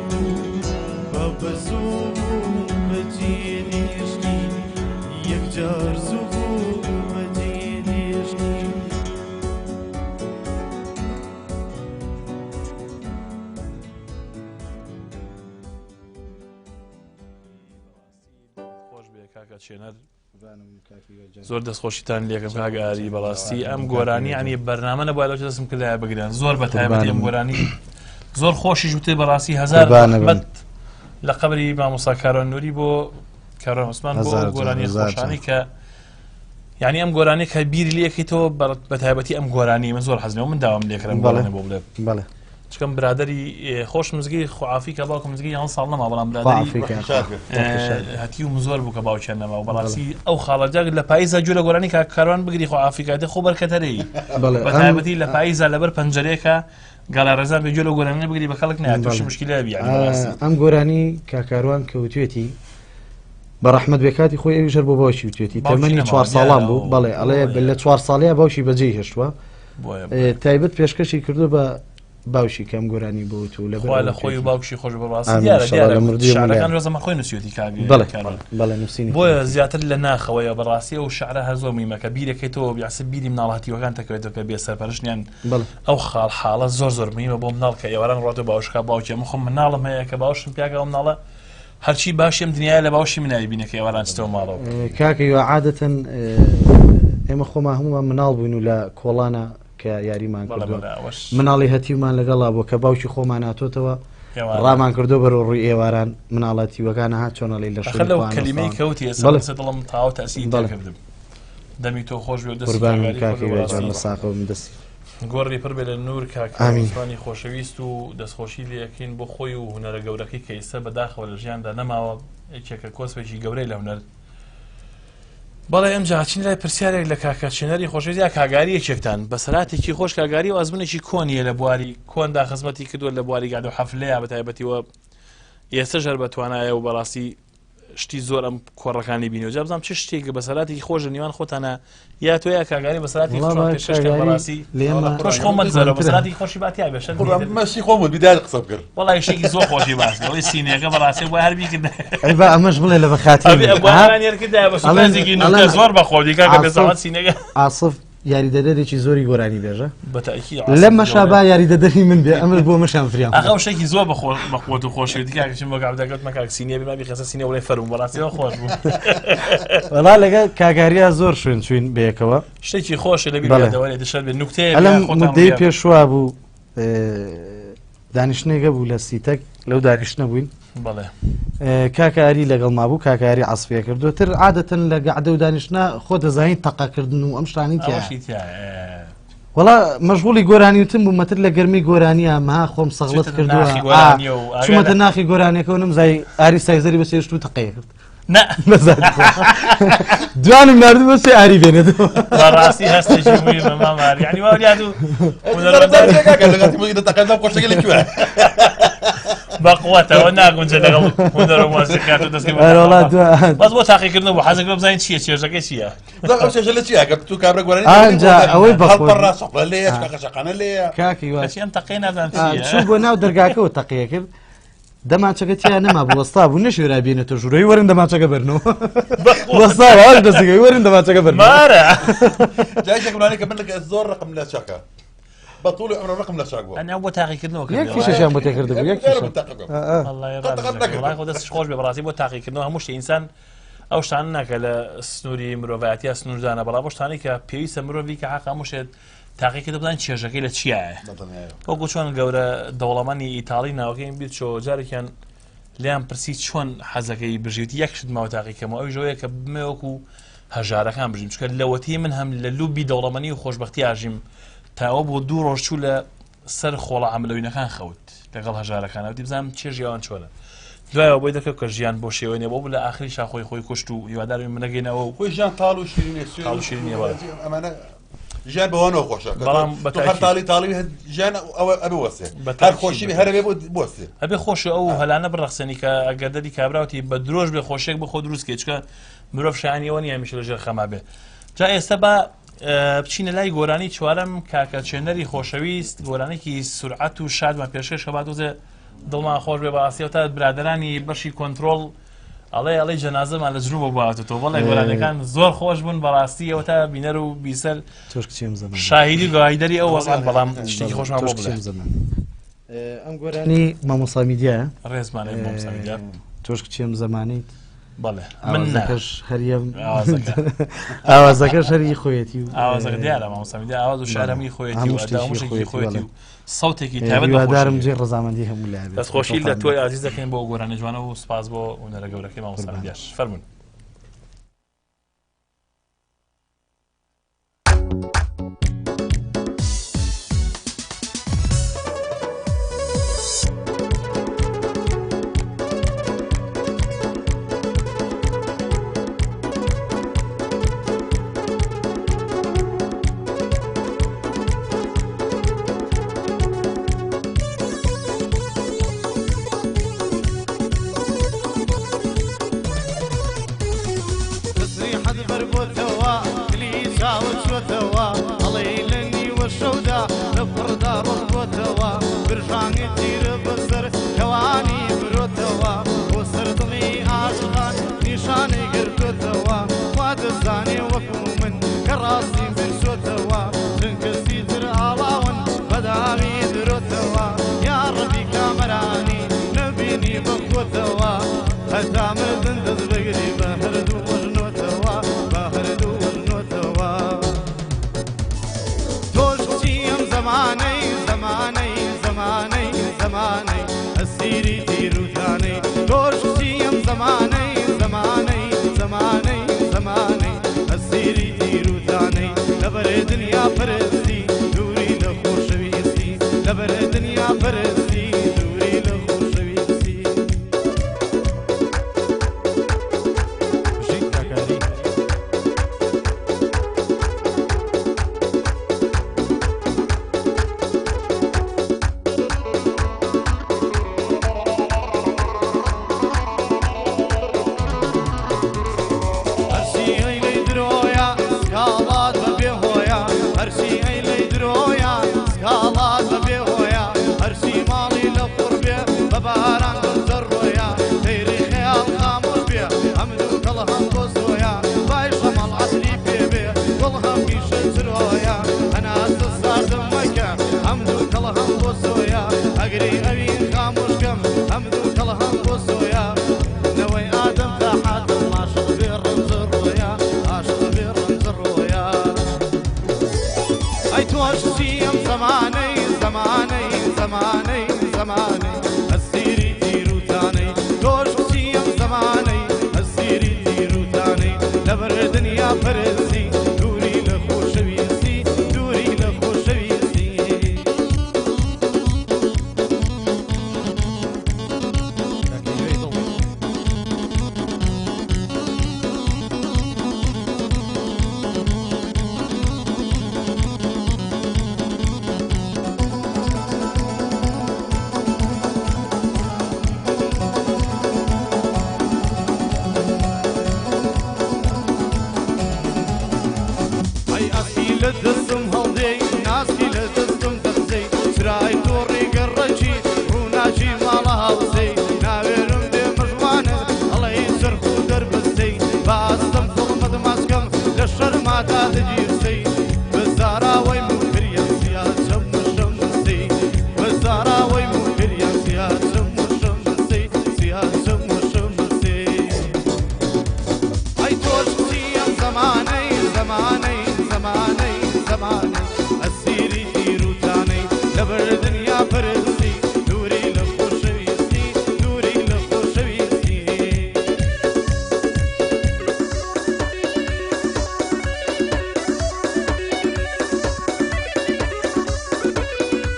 بوو.
کاکە چێنەر زۆر دەستخۆشیتان لێکەم کاک ئاری بەڕاستی ئەم گۆرانی ینی بەرنامە نەبووە لەو دەستم کردایە بگرن زۆر بە تایبەتی ئەم گۆرانی زۆر خۆشیش وتێ بەڕاستی هەزار ڕەحمەت لە قەبری مامۆستا کارۆن نوری بۆ کارۆن عوسمان بۆ گۆرانی خۆشانی کە یعنی ئەم گۆرانی کە بیری لەکەیتەوە بە تایبەتی ئەم گۆرانی من زۆر حەزمەوە من داوام لێکرم بەڵێ بۆ بڵێ بەڵێ چکەم برادری خۆش مزگەی خوعافی کە باوکم مزگەی یان ساڵ نەما بەڵام برادری هەتیوم زۆر بوو کە باوکیان نەما و بەڕاستی ئەو خاڵە جاگ لە پاییزا گوێ لە گۆرانی کاک کاروان بگری خوعافی کاتێ خۆ بەرکەتەرەی بە تایبەتی لە پاییزا لەبەر پەنجەرەیەکە گەڵا ڕێزان بێ گوێ لە گۆرانی بگری بە خەڵک نایە تووشی مشکلە بی یعنی بەڕاستی.
ئەم گۆرانی کاک کاروان کە وتوێتی بە ڕەحمەت بێ کاتی خۆی ئەویش هەر بۆ باوکی وتوێتی تەمەنی چوار ساڵان بوو بەڵێ ئەڵێ لە چوار ساڵەیە باوکی بەجێی هێشتووە تایبەت پێشکەشی کردو بە باوشی کەم گۆرانی بۆ تو لە
خوا لە خۆی و باوکشی خۆش بەڕاستی دیارە دیارە لە مردووی شعرەکان ڕۆزەمە خۆی نووسیوەتی کاک بەڵێ نووسینی بۆیە زیاتر لە ناخەوەیە بەڕاستی ئەو شعرە هەر زۆر مهمە کە بیرەکەیتەوە بیاسە بیری مناڵ هەتیوەکان تەکەوێتەوە کە بێ سەرپەرشتیان ئەو خاڵ حاڵە زۆر زۆر مهمە بۆ مناڵ کە ئێواران ڕاتەوە باوشکا باوکی من خۆم مناڵم هەیە کە باوشم پیاکە ئەو مناڵە هەرچی باشی ئەم دنیایە لە باوشی منایی بینە کە ئێواران چتەوە ماڵەوە.
کاکە هیوا عادەتەن ئێمە خۆمان هەموومان مناڵ بووین و لە کۆڵانە کە یاریمان کردووە مناڵی هەتیومان لەگەڵا بوو کە باوکی خۆمان هاتۆتەوە ڕامان کردو بەرەو ڕووی ئێواران مناڵە تیوەکان ها چۆنەڵی لە
لەو کەلیمەی کەوتی ئێستا دڵم تاو تەسی کردم دەمی تۆ خۆش بێ دەستی
کاکە ساقم دەستی
گۆڕی پڕ بێ لە نور کاک عوسمانی خۆشەویست و دەستخۆشی لێ ئەکەین بۆ خۆی و هونەرە گەورەکەی کە ئیستا بەداخەوە لە ژیاندا نەماوە یەکێکە کۆسپێکی گەورەی لە هونەر بەڵێ ئەمجا چین لای پرسیارێک لە کاکە چێنەری خۆشەویست یا کاگاری یەکێکتان بەسەراتێکی خۆش کاگاری و ئەزمونێکی کۆنیە لە بواری کۆندا خزمەتی کردووە لە بواری گادە و حەفلەیە بە تایبەتیوە ئێستەش هەر بە توانایە و بەڕاستی شتی زۆر ئەم کۆڕەکانی بینیوە جا بزانم چ شتێک بەسەراتێکی خۆش لە نێوان خۆتانە یا تۆ یا کاگاری بەسەراتی خۆش پێشکەش بەڕاستی تۆش خۆم مەدزەرە بەسەراتی خۆشی با تیا بێ شەرم
مەشی خۆم بود بیدار قسە بکرد
وەڵای شتێکی زۆر خۆشی باس ئەوەی سینەکە بەڕاستی بۆ هەر بیکرد
ئەی با ئەمەش بڵێ لە بەخاتی
زۆر بەخۆ دیکە کە بێزەوات سینەکە
ئاسف یاریدەدەرێکی زۆری گۆرانی بێژە
بەتەئکید
لەم مەشا با یاریدەدەری من بێ ئەمەش بۆ مەشان فریام
ئەخە شتێکی زۆر بەخۆ بەخۆت و خۆشی کاک چم بۆ کاک مە کاک سینیە بێ مابی خەسە سینە وڵێ فەرموو بەڕاستیەوە خۆش بوو
وەڵا لەگەڵ کاگاریا زۆر شوێن چوین بەیەکەوە
شتێکی خۆشە لە بیرەوە دەشەر بێ نوکتەیە
ئەلم مدەی پێشوا بوو دانیشتنێکە بوو لە سیتەک لەو دانیشتنە بووین
بەڵێ
کاکە ئاری لەگەڵ مابوو کاکە ئاری عەسفیە کردو تر عادەتەن لە گەعدە و دانیشتنا خۆ دەزانین تەقەکردن و ئەم شتانی تیا
ئەوەشی تیایە.
وەڵا مەشغوڵی گۆرانی وتم بوو مەتر لە گەرمی گۆرانیە مەها خۆم سەغڵەت
چوویتە
کردووە
ناخی گۆرانیە و ئاگا
چوومەتە
لە-
ناخی گۆرانیەکەەوە نمزای ئاری سایزەری بەسێشت و تەقەیە کرد
نا
نەزانی خۆ. دوانم ناردم بەسێ ئاری بێنێتەوە
بەڕاستی هەستێکی مهمە مام ئاری یعنی وا یاد و بەقوەتەوە ناگونجێ لەگەڵ هونەر و مۆسیقات و دەستکرد بە
ئەرەوەڵا
تەقە. بەس بۆ تاقیکردنەوە بوو حەزەکەم بزانین چییە چێژەکەی چییە
ئەنجا ئەوەی بەخۆ کاکی وا
کەچی ئەم تەقەی نازانم
آ،
چییە
چوو بۆ ناو دەرگاکەوە تەقیە کرد دەمانچەکە تیا نەما بوو وەستا بوو نەشێرا بێنێتە ژوورەوەی وەرن دەمانچەکە بەرنەوە وەستا هەر دەستەکەی وەرن دەمانچەکە بەرنەوە
مارە
زۆر ڕقم لە چاکە بە طولی عمر ڕقم لە چاک بووە
ئەنا بۆ تاقیکردنەوە
یەک فیشەشیان بۆ تێکردبوو یەک فیشە
وڵای خۆ دەستش خۆش بێ بەڕاستی بۆ تاقیکردنەوە هەموو شتێ ئینسان ئەو شتانە ناکە لە سنووری مرۆڤایەتیا سنووردانە بەڵام ئەو شتانەی کە پێویستە مرۆڤی کە حەق هەموو شتێک تاقیکردە بزانین چێژەکەی لە چیایە وەکو چۆن گەورە دەوڵەمەنی ئیتاڵی ناوەکەیم بیر چۆ جارێکیان لیان پرسی چۆن حەزەکەی بژیت یەک شت ماوە تاقیکەمەوە ئەویش ئەوەیە کە بمەوێ وەکو هەژارەکان بژیم چونکە لەوەتی من هەم لە لوبی دەوڵەمەنی و خۆشببختی ئاژیم تاوە بۆ دوو ڕۆژ چوو لە سەر خۆڵە عەملەوینەکان خەوت لەگەڵ هەژارەکان وتی بزانم چێژی ئەوان چۆنە دوایەوە بۆی دەکەوت کە ژیان بۆ شێوە نیە بۆ بوو لە ئاخری شا خۆی خۆی کوشت و هیوادارم منەگەینەوە و
خۆی ژیان تاڵ و شیرینە
تاڵ و شیرینیە بەڵێ.
ئەمانە ژیان بەوانەوە خۆشە
بەڵام
بە هەر تاڵی تاڵی ژیان ئەوە ئەبێ وەسێ هەر خۆشی بێ هەر ئەبێ بۆ بوەستێ.
ئەبێ خۆشی ئەو هەلانە بڕەخسێنی کە ئەگەر دەری کابراوتی بە درۆژ بێ خۆشیێک بۆ خۆ دروست کەی چونکە مرۆڤ شایانی ئەوە نییە هەمیشە لەژێر خەما بێ جا ئێستا با بچینە لای گۆرانی چوارەم کاکە چێنەری خۆشەویست گۆرانێکی سرعەت و شادمان پێشکەش کە با تۆزێ دڵمان خۆش بێ بەڕاستیەوە تا برادەرانی بەشی کۆنترۆڵ ئەڵێ ئەڵێ جەنازەمان لە جنوبەوە بواتەوە بەڵێ گۆرانیەکان زۆر خۆش بوون بەڕاستی ئەوە تا بینەر و بیسەر
تۆش کچێم زەمان
شاهیدی و گەواهیدەری ئەو وەزعەن بەڵام شتێکی خۆشمان بۆ
تۆش
بڵێ
کچێم زەمان ئەم گۆرانی مامۆستا میدیایە
ڕێزمان لێ مامۆستا میدیا
تۆش کچێم زەمانیت.
بەڵێ من نا.
ئاوازەکەش هەریەم
ئاوازەکە.
ئاوازەکەش هەری خۆیەتی و
ئاوازەکە دیارە مامۆستا میدیا ئاواز و شعر هەمووی خۆیەتی و
هەموو
ئەدا
شتێکی
هەموو شتێکی
خۆیەتی،
خۆیەتی
بەڵێ.
و سەوتێکی تایبەت بە
هیوادارم
خۆشی.
جێی ڕەزامەندی هەموو لایە بێت.
دەستخۆشی لە
دڵتان
تۆی ئازیز دەکەین بۆ گۆرانی جوانە و سپاس بۆ هونەرە گەورەکەی مامۆستا
قوربان.
میدیاش. فەرموون.
تسریحت بەربۆتەوە دلی چاوت چۆتەوە ئەڵێی لە نیوە شەودا لە پڕدا ڕۆژ بۆتەوە برژانگی تیرە بەسەر کەوانی برۆتەوە بۆ سەر دڵی عاشقان نیشانەی گرتۆتەوە وا دەزانێ وەکو من کە ڕاستیم بیرچۆتەوە چەند کەسی تر ئاڵاون بەداوی درۆتەوە یا ڕەبی کامەرانی نەبینی بەخۆتەوە هەتا مردن دەست بگری بە هەردوو وەژنۆتەوە بە هەردوو وەژنۆتەوە تۆش چیم زەمانەی زەمانەی زەمانەی زەمانەی ئەسیری تیروتانەی تۆش چیم زەمانەی زەمانەی زەمانەی زەمانەی ئەسیری تیروتانەی لەبەر دنیا پەرستی دووری لە خۆشەویستی لەبەر دنیا پەرستی دووری لە خۆشەویستی. بژیت کاکاری. هەرچی ئەی لەی درۆیە سکاڵات بە بێهۆیە هەرچی ئەی لەی درۆیە سکاڵات بە بێهۆیە هەرچی ماڵی لە قوڕ بێ بە باران دڵدەڕۆیە تەیری خەیاڵ خامۆش بێ ئەم دوو کەڵ هەم بۆ سۆیە بای شەماڵ عەتری پێ بێ گوڵ هەمیشە چرۆیە هەناسە ساردم مەکە ئەم دوو کەڵ هەم بۆ سۆیە ئەگری ئەوین خامۆشکەم ئەم دوو کەڵ هەم بۆ سۆیە نەوەی ئادەم تا حاتم عاشق بێ ڕەنج ڕۆیە عاشق بێ ڕەنج ڕۆیە ئەی تۆش چیم زەمانەی زەمانەی زەمانەی زەمانەی ئەسیری تیروتانەی تۆش چیم زەمانەی ئەسیری تیروتانەی لەبەر دنیا پەرستی دووری لە خۆشەویستی دووری لە خۆشەویستی. ئەی ئەسکی لە دەستم هەڵدێی ناسکی لە دەستم دەخزەی چرای تۆڕی گەڕەکی ڕووناکی ماڵە هاوسەی ناوێرم بێ مژوانت ئەڵێی چرخ و دەربەستەی باستم دڵمت ماسکەم لە شەرمادا دەگیرسەی بەزاراوەی موکریان سیا چەم و شەمسەی بەزاراوەی موکریان سیا چەم و شەمسەی سیا چەم و شەمسەی. ئەی تۆش چیم زەمانەی زەمانەی زەمانەی زەمانەی ئەسیری تیروتانەی لەبەر دنیا پەرستی دووری لە خۆشەویستی دووری لە خۆشەویستی.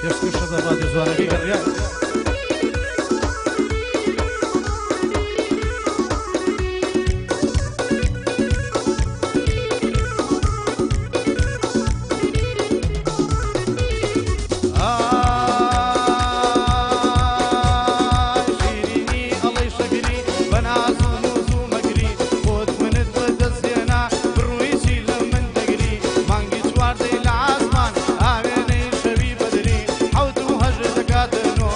پێشکەشە بە ڕادیۆ جوانەکەی گەڕیان.
ئای شیرینی ئەڵێی شەکری بە ناز و نووز و مەگری خۆت منت بەدەستهێنا بڕووی چی لە من دەگری مانگی چواردەی لە ئاسمان ئاوێنەی شەوی بەدری حەوت و هەژ دەکاتە نۆ.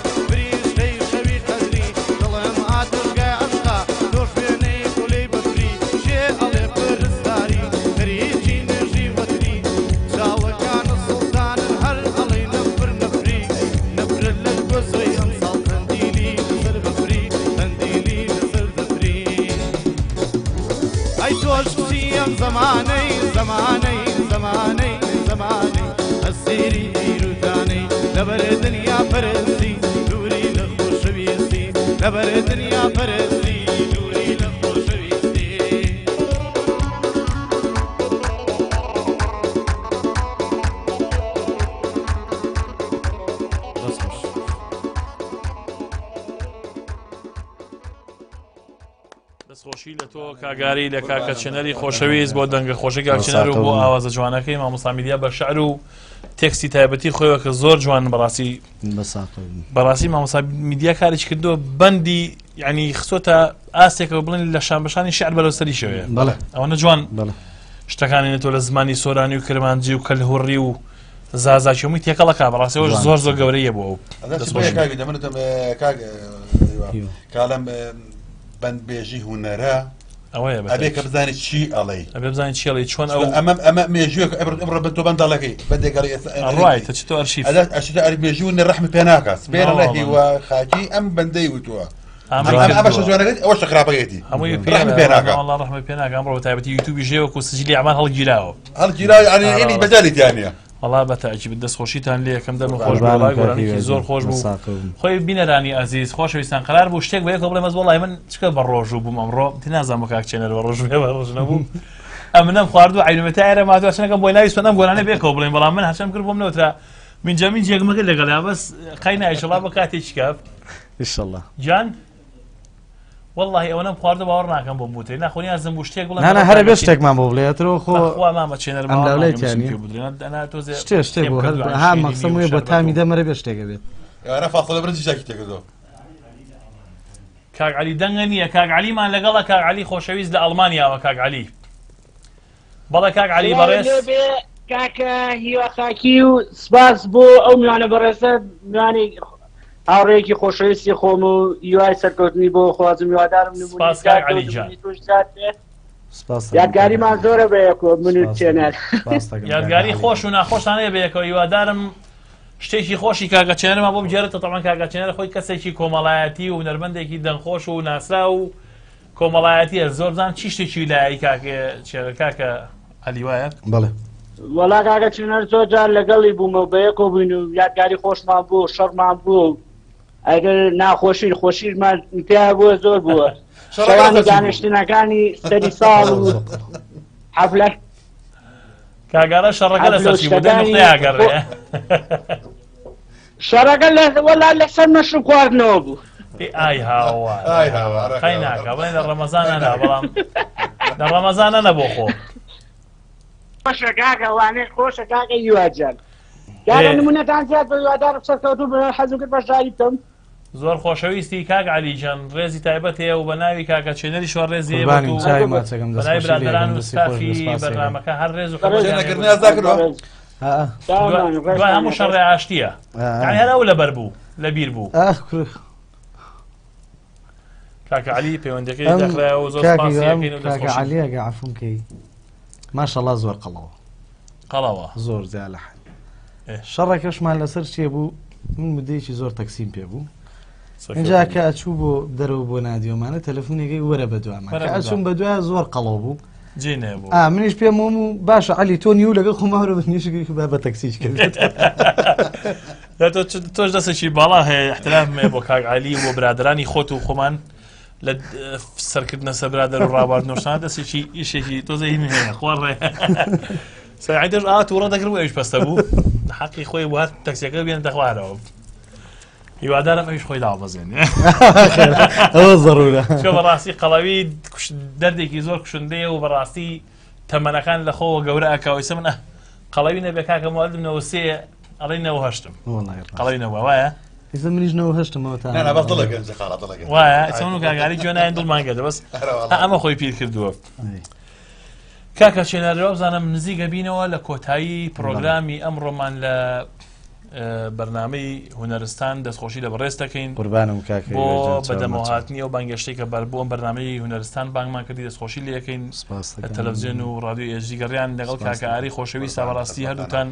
زەمانەی زەمانەی زەمانەی زەمانەی ئەسیری دیروتانەی لەبەر دنیا پەرستی دووری لە خۆشەویستی لەبەر دنیا پەرستی دووری لە خۆشەویستی.
دەست خۆش.
دەستخۆشی لە تۆ کاگاری لە کاکە چێنەری خۆشەویست بۆ دەنگە خۆشی کاک چێنەر و بۆ ئاوازە جوانەکەی مامۆستا میدیا بە شعر و تێکستی تایبەتی خۆیەوە کە زۆر جوان بەڕاستی بەڕاستی مامۆستا میدیا کارێکی کردووە بەندی یعنی خستۆتە ئاستێکەوە بڵێن لە شانبەشانی شعر بەرەو سەریشەوەیە
بەڵێ
ئەوەنە جوان
بەڵێ
شتەکانی تۆ لە زمانی سۆرانی و کرمانجی و کەلهوڕی و زازاکی هەمووی تێکەڵەکە بەڕاستی ئەوەش
جوان.
زۆر زۆر گەورەیە بۆ ئەو
ئەدەس
دەستخۆشی.
کاک دەمنتم کاک کاڵم بەندبێژی هونەرە
ئەوەیە بە
ئەبێ کە بزانێت چی ئەڵێی
ئەبێ بزانین چی ئەڵێی چۆن ئەو
ئەمە ئەمە مێژوویەک ئەمڕۆ ئەمڕۆ بە تۆ بەنداڵەکەی بەندێکەڵی ئێستا
ڕایت چ تۆ ئەرشیف
ئەدەس ئەشتە ئەری مێژوو نە ڕەحمی پێ ناکات سپێرە
ناوەڵا.
لە هیوا خاکی ئەم بەندەی وتووە
ئەمەی
ئەم ئەمە
کردووە.
شەجوانەکەی ئەوە شەخراپەکەیەتی
هەمووی پێ
ڕەحمی پێ ناکات
والله ڕەحمی پێ ناکات ئەمڕۆ بە تایبەتی یوتیوبی ژێ وەکو سجلی ئەعمال هەڵگیراوە
هەڵگیرا یعنی ئینی بەجالی تیانە
وەڵا بە تەئکید دەستخۆشیتان لێ یەکەم دەم خۆش بوو
قوربانم
وەڵا
کاکی
گۆرانیکی
وێزی.
زۆر خۆش بوو
ساقم.
خۆی بینەرانی ئازیز خۆشەویستان قرار بوو شتێک بە یەکەوە بڵێم بەس وەڵای من چکە بە ڕۆژوو بووم ئەمڕۆ تی نازانم بۆ کاک چێنەر بە ڕۆژوو بێ بە ڕۆژ نەبوو ئەمنم خواردوو عینومەتە ئێرە ماتوە چنەکەم بۆی ناویستم ئەم گۆرانە بێکەوە بڵێم بەڵام من هەرچەم کرد بۆم نەوترا من جەمین جێگمەکە لەگەڵیا بەس قەی نایشەڵا بە کاتێکی کە
ئیشەڵڵا
گیان واللهی ئەوەنەم خواردە باوەڕ ناکەم بۆم بوترێ ناخۆ نیازم بوو شتێک بڵێم
نانا هەرە بێ شتێکمان بۆ بڵێ ئەترەوە خۆ
خوا مامە چێنەر
ئەم
باوەڕ
لاولای
ناکەم
تیا
بچم
نییە.
پێ بدرێ. ئەنا تۆزێ
شتێ شتێ
تێم
بۆ هەر
کردووە،
ها
شیرینی
مەقسەم
و
وێ بۆ
شەربەت
تامی
و-
دەمەرە بێ شتێکە بێت
ئەوانە فاصلە برنجی چاکی تێکردەوە
کاک عەلی دەنگە نییە کاک عەلیمان لەگەڵە کاک عەلی خۆشەویست لە ئەڵمانیاوە کاک عەلی بەڵێ کاک عەلی
سڵاوت
بەڕێز
لێ بێ کاکە هیوا خاکی و سپاس بۆ ئەو میوانە بەڕێزە میوانی هاوڕێیەکی خۆشەویستی خۆم و هیوای سەرکەوتنی بۆ خوازم هیوادارم نمونەی
سپاس کاک
زیاد بێ و
عەلی جان.
نمونەی تۆش زیاد بێ
سپاس
یادگاریمان زۆرە بە یەکەوە من و چێنەر
یادگاری خۆش و ناخۆشتان هەیە بە یەکەوە هیوادارم شتێکی خۆشی کاکە چێنەرمان بۆ بگێڕێتەوە تەبعەن کاکە چێنەر خۆی کەسێکی کۆمەڵایەتی و هونەرمەندێکی دەنگخۆش و ناسراو و کۆمەڵایەتیە زۆر بزانم چی شتێکی لای کاکە چێنەر کاکە عەلی وایە؟
بەڵێ.
وەڵا کاکە چێنەر زۆر جار لەگەڵی بوومە و بەیەکەوە بووین و یادگاری خۆشمان بوو و شەڕمان بوو و ئەگەر ناخۆشی خۆشیشمان تیا بووە زۆر بووە
شەڕەکە
شەوانی
لەسەر چی بوو؟
دانیشتنەکانی سەری ساڵ و حەفلە
کاگارە شەڕەکە
حەفلە
لەسەر
و
چی بوو؟ دەی
شتەکانی
نوختەیە گەڕێ
شەڕەکە لە وەڵا لەسەر مەشروب خواردنەوە بوو.
ئێ ئای هاوار
ئای هاوار
قەی ناکا بڵێن لە ڕەمەزانە نا بەڵام لە ڕەمەزانە نە بۆ خۆ
خۆشە کاکە وانەی خۆشە کاکە هیوا جان کاکە
ئێ.
نمونەتان زیاد بە هیوادارم سەرکەوتوو بن حەزم کرد بەشداری بکەم
زۆر خۆشەویستی کاک عەلی جان ڕێزی تایبەت هەیە و بە ناوی کاکە چێنەریشەوە ڕێزی هەیە بۆ
قوربانیم
تو
چاوی ماچەکەم
بە ناوی
دەستخۆشی لێ
برادەران
ئەکەم
و
دەستی خۆش بێ
ستافی
سپاس ئەکەم.
بەرنامەکە هەر ڕێز و
بەڕێز
حورمەتیان
چێنەکردنی
هەیە بۆ
ئازا کردووە
بەڕێز
دوای
دامان
دوای هەموو
ڕێزتان
شەڕێ ئاشتییە یعنی هەر ئەو لەبەر بوو لەبیر بوو
ئاخ کورە
کاکە عەلی پەیوەندەکەی
ئەم
داخرایەوە زۆر
کاکی
سپاسی
ئەم
ئەکەین و
کاکە
دەستخۆشی
عەلی ئەگە عەفوم کەی ماشەڵا زۆر قەڵەوە
قەڵەوە
زۆر زیا لە حەد
ئێ.
شەڕەکەشمان لەسەر چێ بوو من مدەیەکی زۆر تەکسیم پێ بوو
سەرکەوتوو
اینجا کە ئەچوو بۆ دەرەوە بۆ نادیۆمانە تەلەفۆنێکی وەرە بە دوامان
وەرە
کە
بە
ئەچووم
دوام.
بە دوای زۆر قەڵەو بوو
جێ نەبوو
ئا منیش پێم وم و باشە عەلی تۆ نیو لەگەڵ خۆماورە بە نیشگری با بە تەکسیش کردێت
لا تۆ تۆش دەستێکی باڵا هەیە احترام هەیە بۆ کاک عەلی و بۆ برادەرانی خۆت و خۆمان لە سەرکردنە سەر برادەر و ڕابواردنەوەشتان دەستێکی ئیشێکی تۆزێ هین هەیە خوا ڕێ سەعیدش ئا تووڕە دەکرد و ئەویش پەستە بوو حەقی خۆی بوو هەر تەکسیەکە بێنێتە خوارەوە هیوادارم ئەویش خۆی دابەزێنێ
ئەوە زەڕورە
چۆ بەڕاستی قەڵەوی دەردێکی زۆر کوشندەیە و بەڕاستی تەمەنەکان لە خۆوە گەورە ئەکا ئیسە من قەڵەوی نەبێ کاکە مۆلدم 93 ئەڵێ 98م
وەڵای ڕاست.
قەڵەوی نەبووە وایە
ئیسە منیش 98م تا
نا نا بەس دڵە گەنجە خاڵە دڵە گەنجە
وایە ئیسە من و کاکاری گوێ نایەن دڵمان گەردە بەس
ئەرە وەڵا.
ها ئەمە خۆی پیر کردووە
ئەی.
کاکە چێنەر وابزانم نزیکە بینەوە لە کۆتایی پرۆگرامی ئەمڕۆمان لە بەرنامەی هونەرستان دەستخۆشی لە بەڕێز دەکەین
قوربانم کاکە
بۆ
هیوا جان، چاو
بەدەمەوە
ماچم.
هاتنی ئەو بانگێشتەی کە بەر بۆ ئەم بەرنامەی هونەرستان بانگمان کردی دەستخۆشی لێ ئەکەین
سپاس
لە
دەکەم.
تەلەڤزیۆن و ڕادیۆ ئێژی گەڕیان لەگەڵ
سپاس
کاکە
دەکەم.
ئاری خۆشەویستە بەڕاستی هەردووتان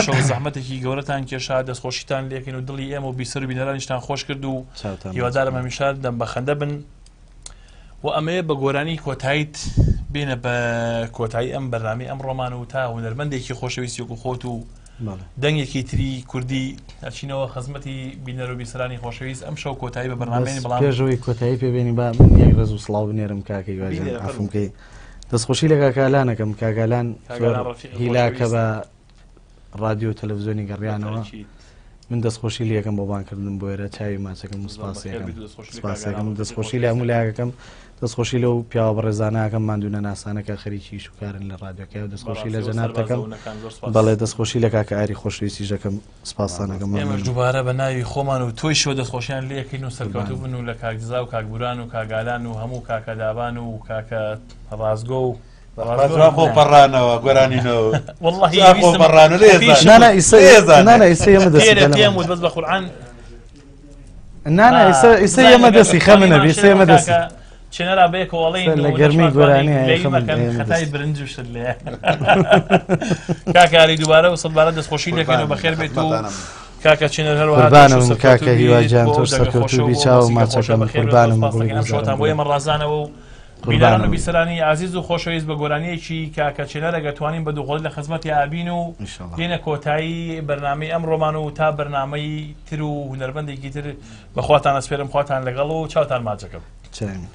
شەو زەحمەتێکی گەورەتان کێشا دەستخۆشیتان لێکەین و دڵی ئێمە و بیسەر و بینەرانیشتان خۆش کرد و
چاوتان
هیوادارم هەمیشە دەم بەخەندە بن و ئەمەیە بە گۆرانی کۆتاییت بینە بە کۆتایی ئەم بەرنامەی ئەمڕۆمان و تا هونەرمەندێکی خۆشەویستی وەکو خۆت و دەنگێکی تری کوردی ئەچینەوە خزمەتی بینەر و بیسەرانی خۆشەویست. ئەم شەو کۆتایی بە بەرنامەی بەڵام
پێشەوەی کۆتایی پێبێنی با من یەک ڕێز و سڵاو بنێرم کاکە هیواجان عەفوم کەی. دەستخۆشی لە کاکالانەکەم کاکالان زۆر هیلاکە بە ڕادیۆ و تەلەڤزیۆنی گەڕیانەوە. من دەستخۆشی لەکەم بۆ بانکردن بۆ ئێرە چاوی ماچەکەم و سپاسیەکەم سپاسەکەم دەستخۆشی لە هەموو لایەکەم دەستخۆشی لەو پیاوە بەڕێزانەکەم ماندوو نەناسانە کە خەریکی ئیش و کارن لە ڕادیۆکە و دەستخۆشی لە جەنابتەکەم بەڵێ دەستخۆشی لە کاکە ئاری خۆشەویستیش دەکەم سپاستانەکەم
ئێمەش دووبارە بە ناوی خۆمان و تۆیشەوە دەستخۆشیان لێکەین و سەرکەوتوو بن و لە کاک جزا و کاک بوران و کاک ئالان و هەموو کاکە دابان و کاکە ڕاستگۆ و
خۆ پەڕانەوە گۆرانینەوە
واللهی
خۆ پەڕانە لێ
نانا ئیسە نانا ئیسە ئێمە دەستی
پێم وت بەس بە قورئان
نانا ئیسە ئیسە ئێمە دەستی خەمە نەبی ئیسە ئێمە دەستی
چێنەرا بەیەکەوەڵین
لە گەرمی گۆرانی
خەتای برنج و شت لێ کاکاری دووبارە و سەدبارە دەستخۆشی دەکەین و بەخێر بێت و کاکە چێنەر هەروەها
قوربانم کاکە هیوا جان تۆش سەرکەوتوو بی چاو ماچەکەم قوربانم گوڵی
گوڵزارم بۆ ئێمە ڕازانەوە و بینەران و بیسەرانی ئازیز و خۆشەویست بە گۆرانیەکی کاکە چێنەر ئەگەر توانین بە دووقۆڵی لە خزمەتی ئابین و دێنە کۆتایی بەرنامەی ئەمڕۆمان و تا بەرنامەی تر و هونەرمەندێکی تر بەخواتان ئەسپێرم خواتان لەگەڵ و چاوتان ماچەکەم.
چاوی.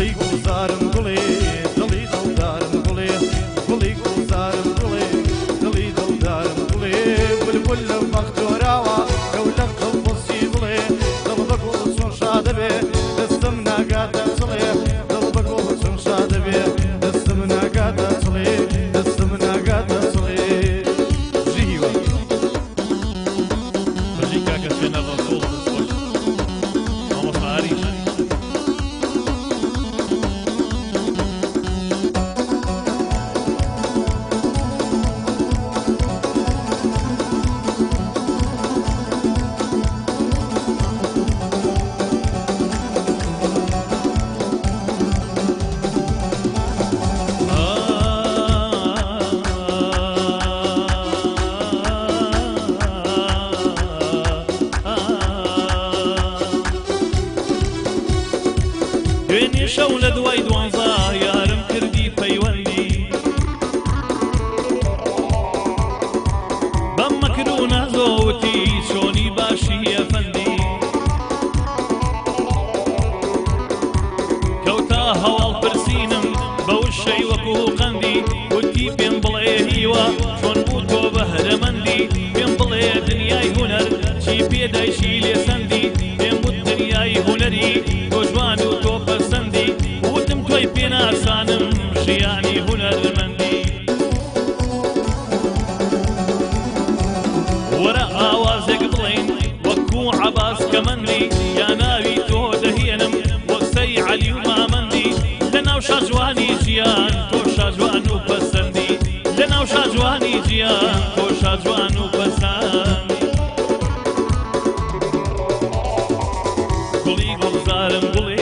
گوڵی گوڵزارم گوڵێ دڵی دڵدارم گوڵێ گوڵی گوڵزارم گوڵێ دڵی دڵدارم گوڵێ بولبول لە باخ چۆراوە کەو لە قەفەسی بڵێ دڵ بە گوڵ چۆن شادەبێ دەستم ناگاتە چڵێ دڵ بە گوڵ چۆن شادەبێ دەستم ناگاتە چڵێ دەستم ناگاتە چڵێ بژی هیوا.
بژی کاکە شێنەر ڕەسوڵ، دەست خۆش. مامۆستا ئاریش. دوێنێ شەو لە دوای 12 یارم کردی پەیوەندی بەم مەکر و نازۆوتی چۆنی باشی ئەفەندی کەوتە هەواڵ پرسینم بەو شەی وەکو قەندی وتی پێم بڵێ هیوا چۆن بوو تۆ بەهرەمەندی پێم بڵێ دنیای هونەر چی پێدایشی لێسەندی پێم وت دنیای هونەری تۆ جوان و تۆ پەسەندی وتم تۆی پێناسانم ژیانی هونەرمەندی وەرە ئاوازێک بڵێین وەکو عەباس کەمەندی یا ناوی تۆ دەهێنم وەک سەی عەلی و مامەندی لەناو شاجوانی ژیان تۆ شاجوان و پەسەندی لەناو شاجوانی ژیان تۆ شاجوان و پەسەندی گوڵی گوڵزارم گوڵێ.